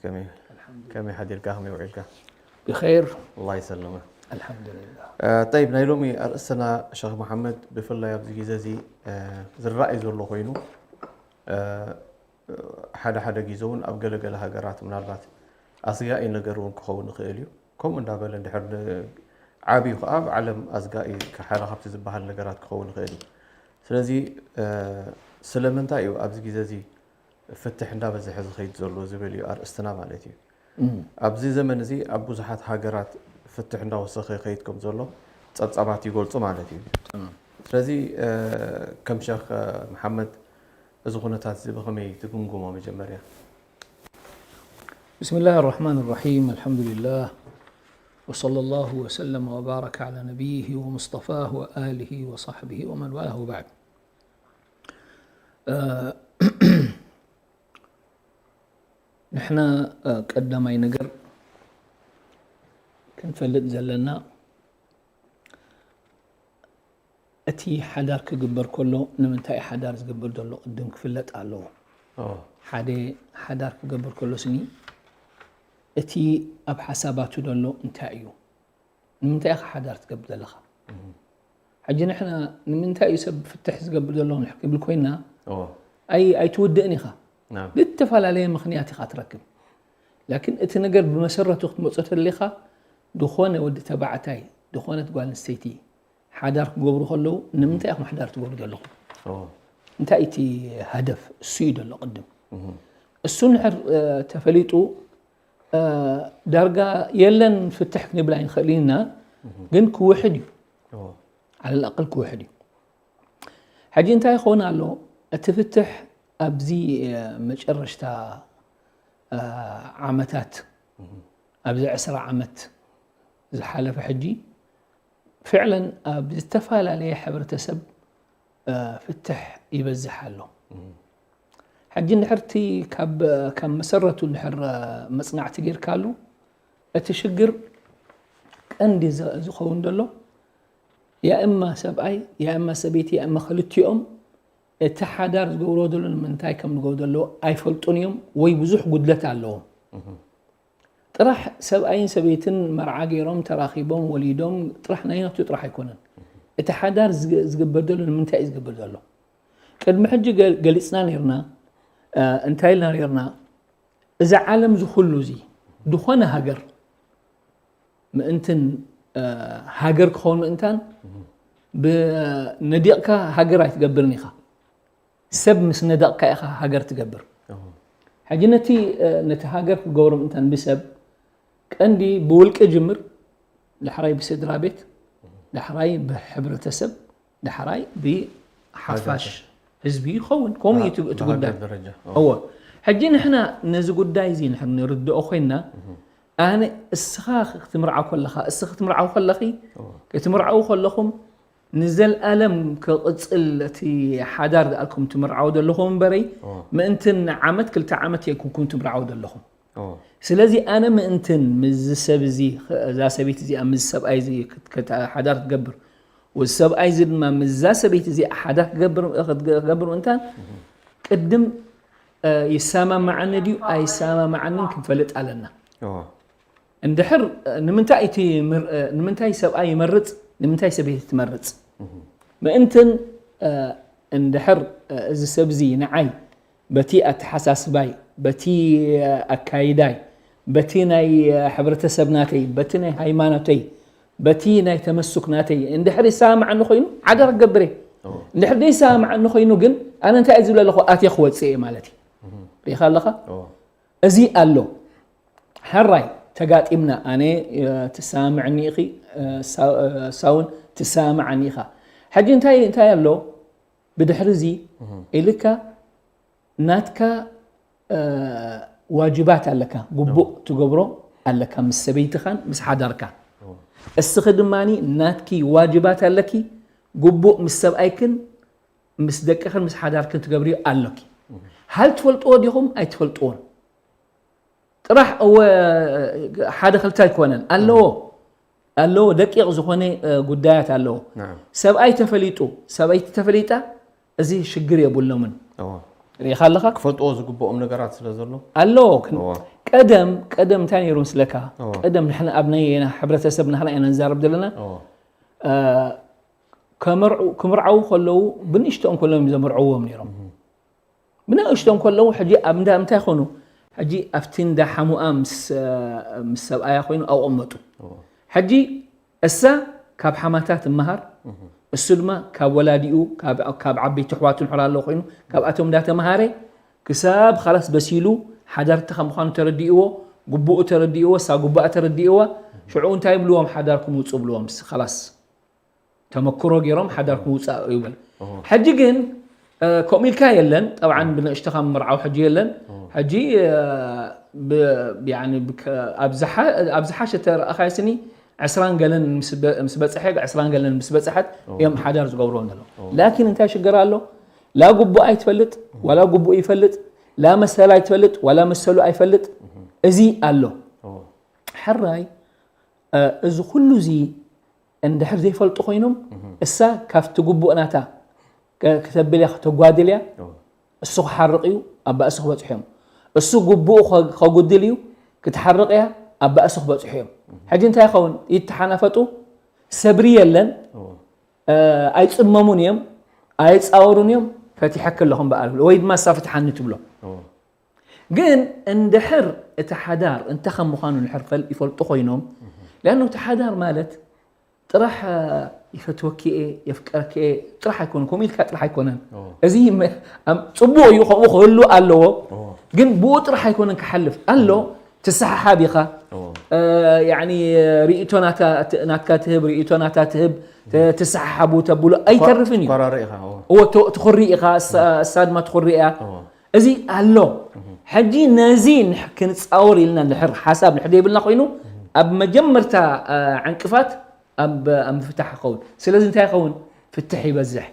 ከመይ ሓዲርካ፣ ከመይ ውዒልካ? ብኸይር። ኣላህ ይሰልመ። ኣልሓምዱሊላህ። ጠይብ፣ ናይ ሎሚ ኣርእስትና ሸኽ መሓመድ፣ ብፍላይ ኣብዚ ግዜ እዚ ዝረኣይ ዘሎ ኮይኑ፣ ሓደ ሓደ ግዜ እውን ኣብ ገለገለ ሃገራት ምናልባት ኣስጋኢ ነገር እውን ክኸውን ይኽእል እዩ። ከምኡ እንዳበለ እንድሕር ዓብዩ ከዓ ኣብ ዓለም ኣስጋኢ ሓደ ካብቲ ዝበሃል ነገራት ክኸውን ይኽእል እዩ። ስለዚ ስለምንታይ እዩ ኣብዚ ግዜ እዚ ፍትሕ እንዳበዝሐ ዝኸይድ ዘሎ ዝብል እዩ ኣርእስትና ማለት እዩ። ኣብዚ ዘመን እዚ ኣብ ብዙሓት ሃገራት ፍትሕ እንዳወሰኸ ይኸይድ ከም ዘሎ ጸብጻባት ይገልጹ ማለት እዩ። ስለዚ ከም ሸኽ መሓመድ እዚ ኩነታት እዚ ብኸመይ ትግምግሞ? መጀመርያ بسم الله الرحمن الرحيم، الحمد لله، وصلى الله وسلم وبارك على نبيه ومصطفاه وآله وصحبه ومن والاه، وبعد. ንሕና ቀዳማይ ነገር ክንፈልጥ ዘለና፣ እቲ ሓዳር ክግበር ከሎ ንምንታይ ሓዳር ዝግበር ዘሎ ቅድም ክፍለጥ ኣለዎ። ሓደ ሓዳር ክገብር ከሎ ስኒ እቲ ኣብ ሓሳባቱ ዘሎ እንታይ እዩ? ንምንታይ ኢኻ ሓዳር ትገብር ዘለኻ? ሕጂ ንሕና ንምንታይ እዩ ሰብ ፍትሕ ዝገብር ዘሎ ክንብል ኮይና፣ ኣይ ኣይትውድእን ኢኻ። ብተፈላለየ ምኽንያት ኢኻ ትረክብ። ላኪን እቲ ነገር ብመሰረቱ ክትመጾ ተደሊኻ፣ ዝኾነ ወዲ ተባዕታይ፣ ዝኾነት ጓል ኣንስተይቲ ሓዳር ክገብሩ ከለዉ ንምንታይ ኢኹም ሓዳር ትገብሩ ዘለኹም? እንታይ እቲ ሃደፍ? እሱ እዩ ዘሎ ቅድም። እሱ እንድሕር ተፈሊጡ ዳርጋ የለን ፍትሕ ክንብል ኣይንኽእልን ኢና፣ ግን ክውሕድ እዩ። ዓለል ኣቅል ክውሕድ እዩ። ሕጂ እንታይ ይኸውን ኣሎ? እቲ ፍትሕ ኣብዚ መጨረሽታ ዓመታት፣ ኣብዚ ዕስራ ዓመት ዝሓለፈ ሕጂ ፍዕለን ኣብ ዝተፈላለየ ሕብረተሰብ ፍትሕ ይበዝሕ ኣሎ። ሕጂ እንድሕር እቲ ካብ መሰረቱ እንድሕር መፅናዕቲ ጌርካሉ፣ እቲ ሽግር ቀንዲ ዝኸውን ዘሎ ያእማ ሰብኣይ ያእማ ሰበይቲ ያእማ ክልቲኦም እቲ ሓዳር ዝገብርዎ ዘሎ ንምንታይ ከም ዝገብሩ ዘለዉ ኣይፈልጡን እዮም ወይ ብዙሕ ጉድለት ኣለዎም። ጥራሕ ሰብኣይን ሰበይትን መርዓ ገይሮም ተራኺቦም ወሊዶም ጥራሕ ናይ ናቱ ጥራሕ ኣይኮነን። እቲ ሓዳር ዝግበር ዘሎ ንምንታይ እዩ ዝግበር ዘሎ? ቅድሚ ሕጂ ገሊፅና ነርና። እንታይ ኢልና ነርና? እዛ ዓለም ዝኩሉ እዚ ዝኾነ ሃገር ምእንትን ሃገር ክኸውን ምእንታን ብነዲቕካ ሃገር ኣይትገብርን ኢኻ። ሰብ ምስ ነደቕካ ኢኻ ሃገር ትገብር። ሕጂ ነቲ ነቲ ሃገር ክገብሮ ምእንታን ብሰብ ቀንዲ ብውልቂ ጅምር፣ ዳሕራይ ብስድራ ቤት፣ ዳሕራይ ብሕብረተሰብ፣ ዳሕራይ ብሓፋሽ ህዝቢ ይኸውን። ከምኡ እዩ እቲ ጉዳይ። እዎ። ሕጂ ንሕና ነዚ ጉዳይ እዚ ንድሕር ንርድኦ ኮይንና፣ ኣነ እስኻ ክትምርዓው ከለኻ፣ እስኺ ክትምርዓው ከለኺ፣ ክትምርዓው ከለኹም ንዘልኣለም ክቕጽል እቲ ሓዳር ዝኣልኩም ትምርዓው ዘለኹም እምበረይ፣ ምእንትን ዓመት ክልተ ዓመት የኩንኩም ትምርዓው ዘለኹም። ስለዚ ኣነ ምእንትን ምስዚ ሰብ እዚ እዛ ሰበይቲ እዚኣ ምስዚ ሰብኣይ እዚ ሓዳር ክትገብር፣ እዚ ሰብኣይ እዚ ድማ ምስዛ ሰበይቲ እዚኣ ሓዳር ክትገብር ምእንታን ቅድም ይሰማማዓኒ ድዩ ኣይሰማማዓንን ክንፈልጥ ኣለና። እንድሕር ንምንታይ እቲ ንምንታይ ሰብኣይ ይመርጽ ንምንታይ ሰበይቲ ትመርጽ ምእንትን እንድሕር እዚ ሰብ እዚ ንዓይ በቲ ኣተሓሳስባይ፣ በቲ ኣካይዳይ፣ በቲ ናይ ሕብረተሰብ ናተይ፣ በቲ ናይ ሃይማኖተይ፣ በቲ ናይ ተመሱክ ናተይ እንድሕር ይሰማማዓኒ ኮይኑ ሓዳር ክገብር እየ። እንድሕር ዘይሰማማዓኒ ኮይኑ ግን ኣነ እንታይ እየ ዝብል ኣለኹ? ኣትየ ክወፅእ እየ ማለት እዩ። ርኢኻ ኣለኻ? እዚ ኣሎ። ሕራይ ተጋጢምና፣ ኣነ ትሰማምዕኒ ኢኺ፣ እሳ እውን ትሰማማዓኒ ኢኻ። ሕጂ እንታይ እንታይ ኣሎ? ብድሕሪ እዚ ኢልካ ናትካ ዋጅባት ኣለካ፣ ግቡእ ትገብሮ ኣለካ ምስ ሰበይትኻን ምስ ሓዳርካ። እስኺ ድማ ናትኪ ዋጅባት ኣለኪ፣ ግቡእ ምስ ሰብኣይክን ምስ ደቅኽን ምስ ሓዳርክን ትገብርዮ ኣሎኪ። ሃል ትፈልጥዎ ዲኹም ኣይትፈልጥዎን? ጥራሕ እወ ሓደ ክልተ ኣይኮነን ኣለዎ ኣለዎ ደቂቕ ዝኾነ ጉዳያት ኣለዎ። ሰብኣይ ተፈሊጡ ሰበይቲ ተፈሊጣ እዚ ሽግር የብሎምን። ርኢኻ ኣለኻ? ክፈልጥዎ ዝግብኦም ነገራት ስለ ዘሎ ኣሎ። ግን እዎ። ቀደም ቀደም እንታይ ነይሩ ምስለካ? እዎ። ቀደም ንሕና ኣብ ናይ ሕብረተሰብና ንሕና ኢና ንዛረብ ዘለና። እዎ። እ፣ ከመርዑ ክምርዓዉ ከለዉ ብንእሽቶኦም ከለዉ እዮም ዘመርዕዎም ነይሮም። ብንእሽቶኦም ከለዉ ሕጂ ኣብ እንዳ እንታይ ይኾኑ? ሕጂ ኣብቲ እንዳ ሓሙኣ ምስ ምስ ሰብኣያ ኮይኑ ኣብኦም መጡ። ሕጂ እሳ ካብ ሓማታ ትመሃር፣ እሱ ድማ ካብ ወላዲኡ ካብ ካብ ዓበይቲ ኣሕዋቱ ንሕር ኣለዉ ኮይኑ ካብኣቶም እንዳተምሃረ ክሳብ ኻላስ በሲሉ ሓዳር እንታይ ከም ምዃኑ ተረዲእዎ፣ ግቡኡ ተረዲእዎ፣ እሳ ግቡኣ ተረዲእዋ። ሽዑ እንታይ ይብልዎም? ሓዳርኩም ውፁ ብልዎም። ስ- ኻላስ ተመክሮ ገይሮም ሓዳርኩም ውፃእ ይብል። ሕጂ ግን እ፣ ከምኡ ኢልካ የለን። ጠብዓን ብንእሽቶኻ ምርዓው ሕጂ የለን። ሕጂ እ፣ ብ- ያኒ ብከ- ኣብ ዝሓ- ኣብ ዝሓሸ ተረኣኻይ ስኒ ዕስራን ገለን ምስ በ- ምስ በፅሐ ዕስራን ገለን ምስ በፅሐት እዮም ሓዳር ዝገብርዎ ዘለዉ። ላኪን እንታይ ሽግር ኣሎ? ላ ግቡእ ኣይትፈልጥ ዋላ ግቡእ ይፈልጥ፣ ላ መሰል ኣይትፈልጥ ዋላ መሰሉ ኣይፈልጥ። እዚ ኣሎ። ሕራይ እ፣ እዚ ኩሉ እዚ እንድሕር ዘይፈልጡ ኮይኖም እሳ ካብቲ ግቡእ ናታ ከ- ክተብል እያ ክተጓድል እያ። እሱ ክሓርቕ እዩ ኣብ ባእሲ ክበፅሑ እዮም። እሱ ግቡኡ ከ- ከጉድል እዩ ክትሓርቕ እያ ኣብ ባእሲ ክበፅሑ እዮም። ሕጂ እንታይ ይኸውን? ይተሓናፈጡ፣ ሰብሪ የለን። እ፣ ኣይፅመሙን እዮም፣ ኣይፃወሩን እዮም። ፈቲሐክ ኣለኹም በኣል ወይ ድማ እሳ ፍትሓኒ ትብሎ። ግን እንድሕር እቲ ሓዳር እንታይ ከም ምዃኑ እንድሕር ፈል- ይፈልጡ ኮይኖም። ለኣኑ እቲ ሓዳር ማለት ጥራሕ እ፣ ይፈትወኪ እየ የፍቀረኪ እየ ጥራሕ ኣይኮነን፣ ከምኡ ኢልካ ጥራሕ ኣይኮነን። እዚ መ- ኣም- ፅቡቅ እዩ ከምኡ ክህሉ ኣለዎ። ግን ብኡ ጥራሕ ኣይኮነን ክሓልፍ ኣሎ። ትሰሓሓብ ኢኻ። እ፣ ያኒ ርእይቶ ናታ- ናትካ ትህብ፣ ርእይቶ ናታ ትህብ። ተ- ትሰሓሓቡ ተብሎ ኣይተርፍን እዩ። ኮራሪ ኢኻ እዎ። እዎ ተ- ትኹሪ ኢኻ፣ እሳ- እሳ ድማ ትኹሪ እያ። እዚ ኣሎ። ሕጂ ነዚ ንሕ- ክንፃወር ኢልና ንድሕር ሓሳብ ንሕ ዘይብልና ኮይኑ ኣብ መጀመርታ እ፣ ዕንቅፋት ኣብ ኣብ ምፍታሕ ይኸውን። ስለዚ እንታይ ይኸውን? ፍትሕ ይበዝሕ።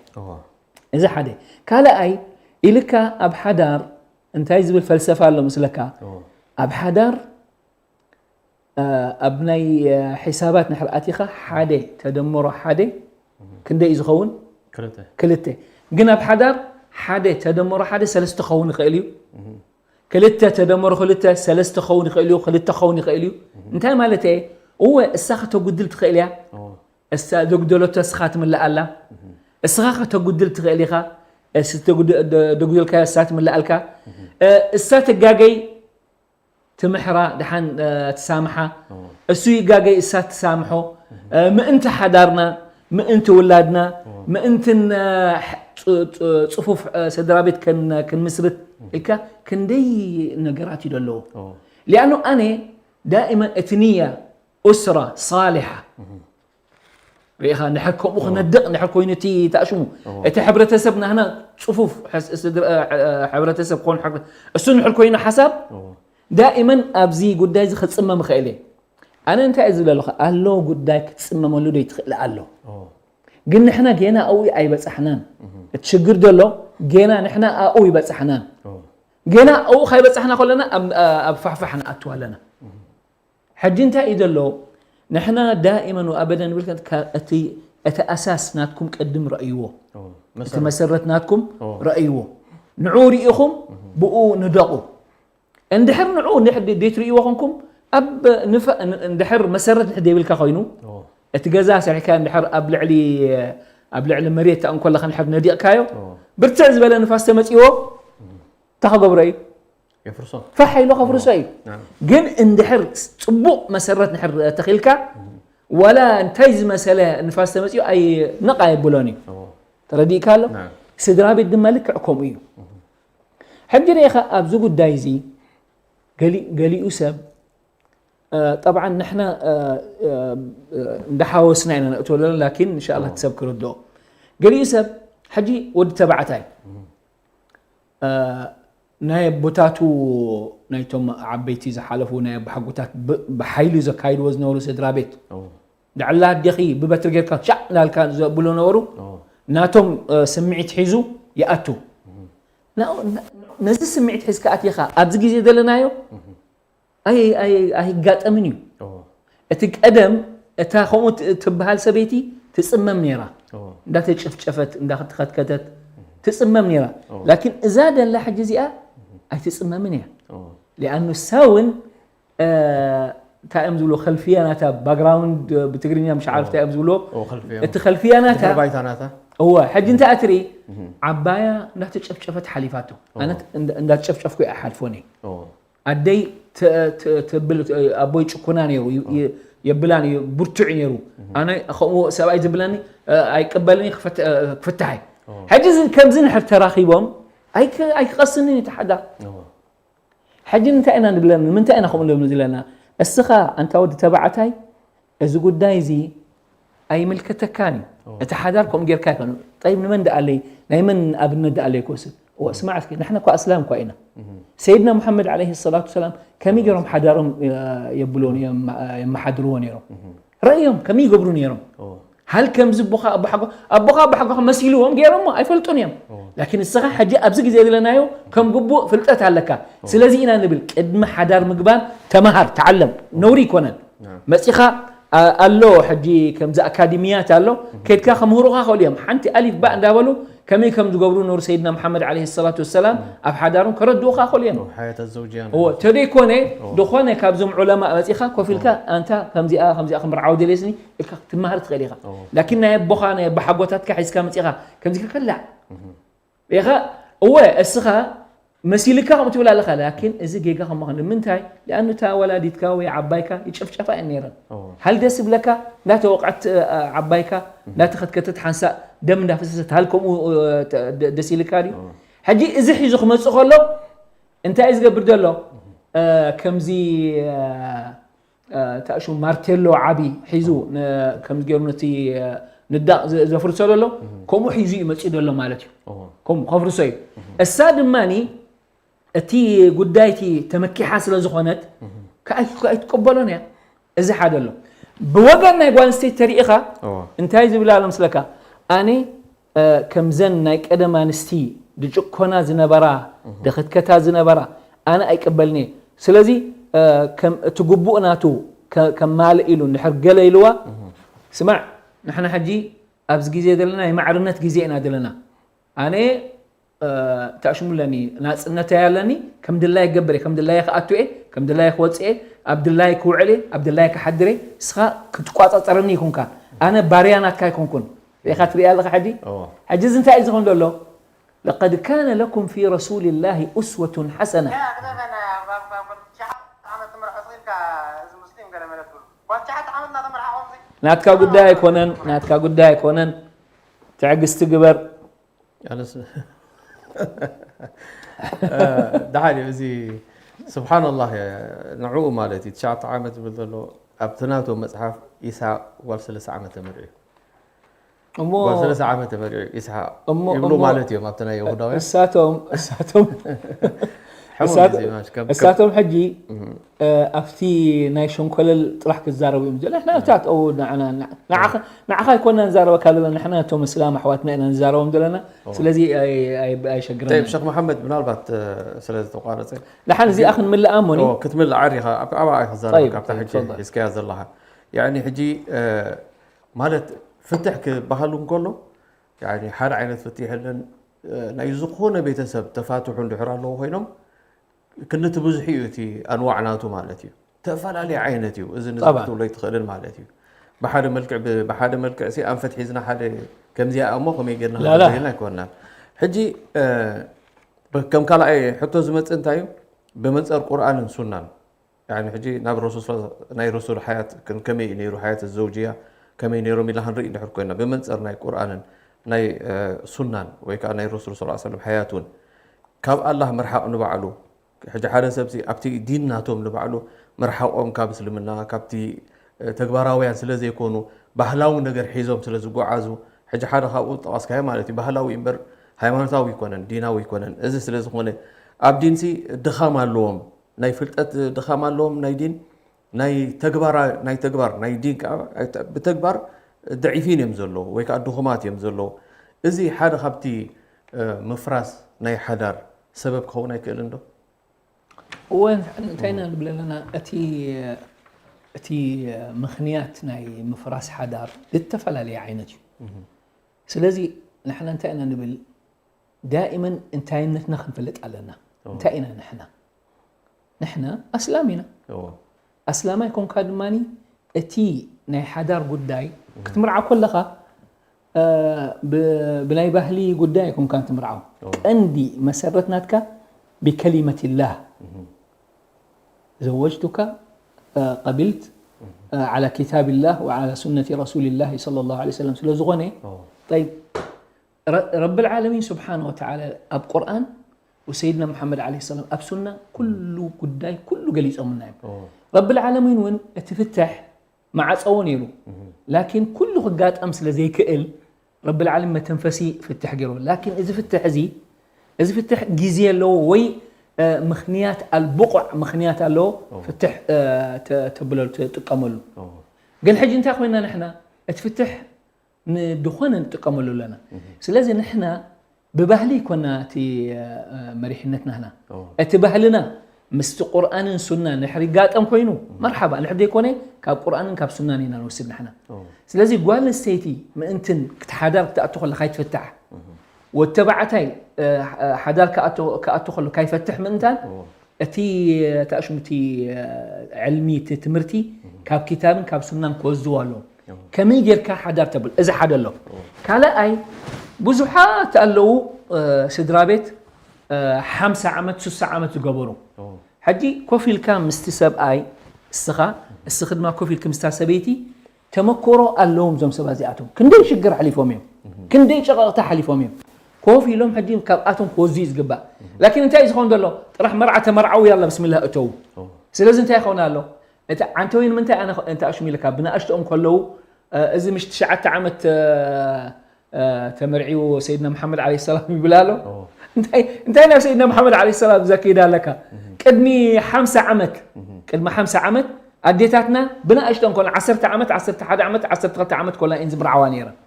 እዚ ሓደ። ካልኣይ ኢልካ ኣብ ሓዳር እንታይ ዝብል ፈልሰፋ ኣሎ ምስለካ? ኣብ ሓዳር እ፣ ኣብ ናይ እ፣ ሒሳባት ንድሕር ኣቲኻ ሓደ ተደመሮ ሓደ ክንደይ እዩ ዝኸውን? ክልተ ክልተ። ግን ኣብ ሓዳር ሓደ ተደመሮ ሓደ ሰለስተ ክኸውን ይኽእል እዩ። ክልተ ተደመሮ ክልተ ሰለስተ ክኸውን ይኽእል እዩ፣ ክልተ ክኸውን ይኽእል እዩ። እንታይ ማለት እየ? እወ እሳ ከተጉድል ትኽእል እያ። እሳ ዘጉደለቶ እስኻ ትምላእ ኣላ። እስኻ ከተጉድል ትኽእል ኢኻ። እስ- ተጉድ- ደ- ደጉደልካዮ እሳ ትምላኣልካ። እ፣ እሳ ትጋገይ ትምሕራ፣ ድሓን እ፣ ትሳምሓ። እሱ ይጋገይ እሳ ትሳምሖ። እ፣ ምእንቲ ሓዳርና፣ ምእንቲ ውላድና፣ ምእንትን እ፣ ሕ- ፅ- ፅ- ፅፉፍ እ፣ ስድራ ቤት ከን- ክንምስርት ኢልካ ክንደይ ነገራት እዩ ዘለዎ። ሊኣኑ ኣነ ዳእመን እቲ ንያ ኡስራ ሳሊሓ ርኢኻ፣ ንድሕር ከምኡ ክነድቕ ንድሕር ኮይኑ እቲ ተኣሽሙ እቲ ሕብረተሰብ ናህና ፅፉፍ ሕስ- ስድራ- እ፣ እ፣ ሕብረተሰብ ክኾን ሕር- እሱ ንድሕር ኮይኑ ሓሳብ ዳእመን ኣብዚ ጉዳይ እዚ ክፅመም ይኽእል እየ። ኣነ እንታይ እየ ዝብለለኹ ኣሎ ጉዳይ ክትፅመመሉ ዶ ይትኽእል ኣሎ። ግን ንሕና ጌና ኣብኡ ኣይበፃሕናን። እቲ ሽግር ዘሎ ጌና ንሕና ኣብኡ ይበፃሕናን። ጌና ኣብኡ ካይበፃሕና ከለና ኣብ- ኣብ ፋሕፋሕ ንኣትው ኣለና። ሕጂ እንታይ እዩ ዘሎ? ንሕና ዳእመን ወኣበደን ንብል ከ- እቲ እቲ ኣሳስ ናትኩም ቅድም ረእይዎ። እቲ መሰረት ናትኩም ረእይዎ። ንዑ ርኢኹም ብኡ ንደቑ። እንድሕር ንዑ ንሕ- ደይትርእይዎ ኮንኩም ኣብ ንፋ- እንድሕር መሰረት ንሕ ደይብልካ ኮይኑ እቲ ገዛ ሰሪሕካ እንድሕር ኣብ ልዕሊ ኣብ ልዕሊ መሬት እንኮለኻ ንሕር ነዲቕካዮ ብርትዕ ዝበለ ንፋስ ተመፂዎ እንታይ ክገብሮ እዩ? የፍርሶ ፋሕ ኢሉ ከፍርሶ እዩ። ግን እንድሕር ፅቡቕ መሰረት ንሕር ተኺልካ ዋላ እንታይ ዝመሰለ ንፋስ ተመፅኡ ኣይ ነቕ ኣየብሎን እዩ። ተረዲእካ ኣሎ? ስድራ ቤት ድማ ልክዕ ከምኡ እዩ። ሕጂ ርኢኻ ኣብዚ ጉዳይ እዚ ገሊ- ገሊኡ ሰብ እ፣ ጠብዓን ንሕና እ፣ እ፣ እ፣ እንዳሓወስና ኢና ነእትወለና ላኪን እንሻላ እቲ ሰብ ክርድኦ። ገሊኡ ሰብ ሕጂ ወዲ ተባዕታይ እ፣ ናይ ኣቦታቱ ናይቶም ዓበይቲ ዝሓለፉ ናይ ኣቦሓጎታት ብ- ብሓይሊ ዘካይድዎ ዝነበሩ ስድራ ቤት ንዕላ ኣዴኺ ብበትሪ ጌርካ ሻዕ እንዳልካ ዘብሎ ነበሩ ናቶም እ፣ ስምዒት ሒዙ ይኣቱ። ና- ና- ነዚ ስምዒት ሒዝካ ኣቲኻ ኣብዚ ግዜ ዘለናዮ ኣይ- ኣይ- ኣይጋጠምን እዩ። እቲ ቀደም እታ ከምኡ ት- ትበሃል ሰበይቲ ትፅመም ነይራ። እንዳተጨፍጨፈት እንዳተኸትከተት ትጽመም ነይራ። ላኪን እዛ ደላ ሕጂ እዚኣ ኣይትጽመምን እያ። ሊኣኑ እሳ እውን እንታይ እዮም ዝብሎ፣ ከልፍያ ናታ፣ ባክግራውንድ ብትግርኛ ምሽ ዓርፍታ እዮም ዝብሎ። እቲ ከልፍያ ናታ፣ ባይታ ናታ። እወ፣ ሕጂ እንታይ እትርኢ፣ ዓባያ እንዳተጨፍጨፈት ሓሊፋቶ። ኣነ እንዳተጨፍጨፍኩ እየ ሓልፎ ነይ። ኣደይ ትብል፣ ኣቦይ ጭኩና ነይሩ፣ የብላን እዩ፣ ብርቱዕ ነይሩ። ኣነ ከምኡ ሰብኣይ ዝብለኒ ኣይቀበልን፣ ክፍታሕ። ሕጂ ከምዚ ንሕር ተራኺቦም ኣይክቐስንን እዩ ተሓዳ። ሕጂ እንታይ ኢና ንብለን? ንምንታይ ኢና ከምኡ ንብል ዘለና? እስኻ ኣንታ ወዲ ተባዕታይ፣ እዚ ጉዳይ እዚ ኣይምልከተካን እዩ። እቲ ሓዳር ከምኡ ጌርካ ኣይኮነ። ጠይብ፣ ንመን ደኣለይ፣ ናይ መን ኣብነት ደኣለይ ክወስድ? እወ፣ ስማዕ እስኪ፣ ንሕና እኳ ኣስላም እኳ ኢና። ሰይድና ሙሓመድ ዓለይሂ ሰላቱ ሰላም ከመይ ገይሮም ሓዳሮም የብልዎ፣ የመሓድርዎ ነይሮም? ረእዮም ከመይ ይገብሩ ነይሮም? ሃል ከምዚ ኣቦኻ ኣቦሓጎ ኣቦኻ ኣቦሓጎኻ መሲልዎም ገይሮሞ ኣይፈልጡን እዮም። ላኪን ንስኻ ሕጂ ኣብዚ ግዜ ዘለናዮ ከም ግቡእ ፍልጠት ኣለካ። ስለዚ ኢና ንብል ቅድሚ ሓዳር ምግባር ተማሃር፣ ተዓለም፣ ነውሪ ይኮነን። መጺኻ ኣሎ ሕጂ ከምዚ ኣካዲሚያት ኣሎ፣ ከድካ ከምህሩኻ ክእሉ እዮም። ሓንቲ ኣሊፍ ባእ እንዳበሉ ከመይ ከም ዝገብሩ ኑር ሰይድና መሓመድ ዓለይሂ ሰላቱ ወሰላም ኣብ ሓዳሮም ከረድኡኻ ክእሉ እዮም። حياة الزوجية እዎ ተደይኮነ፣ ዝኾነ ካብዞም ዑለማ መጺኻ ኮፍ ኢልካ ኣንታ ከምዚኣ ከምዚኣ ክምርዓው ደልየስኒ ኢልካ ክትመሃር ትኽእል ኢኻ። ላኪን ናይ ኣቦኻ ናይ ኣቦሓጎታትካ ሒዝካ መጺኻ ከምዚ ከከላዕ ኢኻ። እወ እስኻ መሲልካ ከምኡ ትብል ኣለኻ፣ ላኪን እዚ ጌጋ ከም ምዃኑ ንምንታይ? ሊኣኑ እታ ወላዲትካ ወይ ዓባይካ ይጨፍጨፋ እየን ነይረን። ሃል ደስ ይብለካ እንዳተወቕዐት ዓባይካ እንዳተኸትከተት ሓንሳእ ደም እንዳፈሰሰት ሃል ከምኡ ደስ ኢልካ ድዩ? ሕጂ እዚ ሒዙ ክመጽእ ከሎ እንታይ እዩ ዝገብር ዘሎ? ከምዚ ታእሹ ማርቴሎ ዓቢ ሒዙ ከምዚ ገይሩ ነቲ ንዳቕ ዘፍርሶ ዘሎ ከምኡ ሒዙ እዩ መጺኡ ዘሎ ማለት እዩ። ከምኡ ከፍርሶ እዩ። እሳ ድማኒ እቲ ጉዳይ እቲ ተመኪሓ ስለ ዝኾነት ኣይትቀበሎን እያ። እዚ ሓደ ኣሎ። ብወገን ናይ ጓል ኣንስተይቲ ተሪኢኻ እንታይ ዝብላ ኣሎ ምስለካ? ኣነ ከምዘን ናይ ቀደም ኣንስቲ ድጭኮና ዝነበራ፣ ድኽትከታ ዝነበራ ኣነ ኣይቅበልን እየ። ስለዚ እቲ ግቡእ ናቱ ከማልእ ኢሉ እንድሕር ገለ ኢልዋ፣ ስማዕ፣ ንሕና ሕጂ ኣብዚ ግዜ ዘለና ናይ ማዕርነት ግዜ ኢና ዘለና። ኣነ ታሽሙ ኣለኒ፣ ናጽነተይ ኣለኒ፣ ከም ድላይ ክገብር እየ፣ ከም ድላይ ክኣቱ እየ፣ ከም ድላይ ክወጽእ እየ፣ ኣብ ድላይ ክውዕል እየ፣ ኣብ ድላይ ክሓድር እየ። ንስኻ ክትቋጻጸረኒ ይኹንካ፣ ኣነ ባርያ ናትካ ኣይኮንኩን። ርኢኻ ትርኢ ኣለኻ ሕጂ? ሕጂ እዚ እንታይ እዩ ዝኾን ዘሎ? لقد كان لكم في رسول الله أسوة حسنة. ናትካ ጉዳይ ኣይኮነን፣ ናትካ ጉዳይ ኣይኮነን። ትዕግስቲ ግበር። ደሓን እዩ። እዚ ስብሓንላህ ንዕኡ ማለት እዩ። ትሽዓተ ዓመት ዝብል ዘሎ ኣብቲ ናቶም መፅሓፍ ኢስሓቅ ጓል ሰለስተ ዓመት ተመርዒ። እሞ ጓል ሰለስተ ዓመት ተመርዒ ኢስሓቅ እሞ- ይብሉ እሞ- ማለት እዮም ኣብቲ ናይ ይሁዳውያን። እሳቶም እሳቶም ሕሙም እሳቶ- እዩ ማሽ፣ ከም- ከም- እሳቶም ሕጂ ኣብቲ ናይ ሸንኮለል ጥራሕ ክዛረቡ እዮም ዘሎ። ንሕና እታ ጠው ንዓና ንዓኻ ኣይኮና ንዛረበካ ዘለና፣ ንሕና ነቶም እስላም ኣሕዋትና ኢና ንዛረቦም ዘለና። ስለዚ ኣይሸግረና። ሸክ መሓመድ ምናልባት ስለ ዝተቋረፀ ንሓን እዚኣ ክንምልኣ እሞኒ ክትምልእ ዓሪኻ ኣብኣ ክዛረበካ ኣብታ ሕጂ ሒዝካያ ዘለኻ ያኒ ሕጂ ማለት ፍትሕ ክበሃል እንከሎ ሓደ ዓይነት ፍትሕ የለን። ናይ ዝኾነ ቤተሰብ ተፋትሑ እንድሕር ኣለዎ ኮይኖም ክልተ ብዙሕ እዩ እቲ ኣንዋዕ ናቱ ማለት እዩ። ተፈላለየ ዓይነት እዩ። እዚ ንዚ ክትብሎ ኣይትኽእልን ማለት እዩ። ብሓደ መልክዕ ብሓደ መልክዕ ሲ ኣንፈት ሒዝና ሓደ ከምዚኣ እሞ ከመይ ጌርና ላላ። ክንብል ኣይኮንናን። ሕጂ ከም ካልኣይ ሕቶ ዝመጽእ እንታይ እዩ? ብመንጸር ቁርኣንን ሱናን ያኒ ሕጂ ናብ ረሱል ናይ ረሱል ሓያት ከመይ እዩ ነይሩ ሓያት ዘውጅያ ከመይ ነይሮም ኢልና ክንርኢ እንድሕር ኮይና ብመንፀር ናይ ቁርኣንን ናይ ሱናን ወይ ከዓ ናይ ረሱል ስ ሰለም ሓያት እውን ካብ ኣላህ ምርሓቕ ንባዕሉ ሕጂ ሓደ ሰብሲ ኣብቲ ዲን ናቶም ንባዕሉ ምርሓቖም ካብ እስልምና ካብቲ ተግባራውያን ስለ ዘይኮኑ ባህላዊ ነገር ሒዞም ስለ ዝጓዓዙ ሕጂ ሓደ ካብኡ ጠቐስካዮ ማለት እዩ ባህላዊ እምበር ሃይማኖታዊ ይኮነን ዲናዊ ይኮነን እዚ ስለ ዝኾነ ኣብ ዲንሲ ድኻም ኣለዎም ናይ ፍልጠት ድኻም ኣለዎም ናይ ዲን ናይ ተግባራ ናይ ተግባር ናይ ዲን ከዓ ብተግባር ድዒፊን እዮም ዘለዉ ወይ ከዓ ድኹማት እዮም ዘለዉ። እዚ ሓደ ካብቲ ምፍራስ ናይ ሓዳር ሰበብ ክኸውን ኣይክእልን ዶ? እወ እንታይ ኢና ንብል ኣለና እቲ እቲ ምኽንያት ናይ ምፍራስ ሓዳር ዝተፈላለየ ዓይነት እዩ። ስለዚ ንሕና እንታይ ኢና ንብል ዳኢመን እንታይነትና ክንፈልጥ ኣለና። እንታይ ኢና ንሕና? ንሕና ኣስላም ኢና። ኣስላማይ ኮንካ ድማ እቲ ናይ ሓዳር ጉዳይ ክትምርዓ ከለኻ ብናይ ባህሊ ጉዳይ ኣይኮንካን ትምርዓው። ቀንዲ መሰረት ናትካ ብከሊመትላህ ዘወጅቱካ ቀቢልት ዓላ ኪታብላህ ወዓላ ሱነቲ ረሱልላህ ሰለላሁ ዐለይሂ ወሰለም ስለ ዝኾነ፣ ረብል ዓለሚን ስብሓነ ወተዓላ ኣብ ቁርኣን ወሰይድና ሙሓመድ ዓለይሂ ሰላም ኣብ ሱና ኩሉ ጉዳይ ኩሉ ገሊጾምና እዮም። ረብል ዓለሚን እውን እቲ ፍትሕ መዓጸዎ ነይሩ። ላኪን ኩሉ ክጋጠም ስለ ዘይክእል ረብል ዓለሚን መተንፈሲ ፍትሕ ገይሩ። ላኪን እዚ ፍትሕ እዚ እዚ ፍትሕ ግዜ ኣለዎ ወይ ምኽንያት ኣልብቑዕ ምኽንያት ኣለዎ ፍትሕ ተብለሉ ትጥቀመሉ። ግን ሕጂ እንታይ ኮይና ንሕና እቲ ፍትሕ ንድኾነ ንጥቀመሉ ኣለና። ስለዚ ንሕና ብባህሊ ይኮና እቲ መሪሕነት ናህና እቲ ባህልና ምስቲ ቁርኣንን ሱናን ንሕሪ ጋጠም ኮይኑ መርሓባ ንሕሪ ዘይኮነ ካብ ቁርኣንን ካብ ሱናን ኢና ንወስድ ንሕና። ስለዚ ጓል ኣንስተይቲ ምእንትን ክትሓዳር ክትኣቱ ከላ ካይትፍታሕ ወተባዕታይ ሓዳር ክኣቱ ከሎ ካይፈትሕ ምእንታን እቲ ታሽሙቲ ዕልሚ እቲ ትምህርቲ ካብ ኪታብን ካብ ሱናን ክወዝዎ ኣለዎ። ከመይ ጌርካ ሓዳር ተብል እዚ ሓደ ኣሎ። ካልኣይ ብዙሓት ኣለዉ ስድራ ቤት ሓምሳ ዓመት ሱሳ ዓመት ዝገበሩ ሕጂ ኮፍ ኢልካ ምስቲ ሰብኣይ እስኻ እስኺ ድማ ኮፍ ኢልክ ምስታ ሰበይቲ ተመኮሮ ኣለዎም እዞም ሰባት እዚኣቶም ክንደይ ሽግር ሓሊፎም እዮም ክንደይ ጨቐቕታ ሓሊፎም እዮም ኮፍ ኢሎም ሕጂ ካብኣቶም ክወዙ እዩ ዝግባእ ላኪን እንታይ እዩ ዝኸውን ዘሎ ጥራሕ መርዓ ተመርዓው ያላ ብስምላህ እተው ስለዚ እንታይ ይኸውን ኣሎ እቲ ዓንተወይ ንምንታይ ኣነ እንተ ኣሽሚልካ ብናእሽተኦም ከለዉ እዚ ምሽ ትሽዓተ ዓመት ተመርዒዎ ሰይድና መሓመድ ዓለይሂ ሰላም ይብል ኣሎ እንታይ እንታይ ናብ ሰይድና መሓመድ ዓለይሂ ሰላም ዘኪዳ ኣለካ ቅድሚ ሓምሳ ዓመት ቅድሚ ሓምሳ ዓመት ኣዴታትና ብናእሽተን ኮን ዓሰርተ ዓመት ዓሰርተ ሓደ ዓመት ዓሰርተ ክልተ ዓመት ኮላ እየን ዝምርዓዋ ነይረን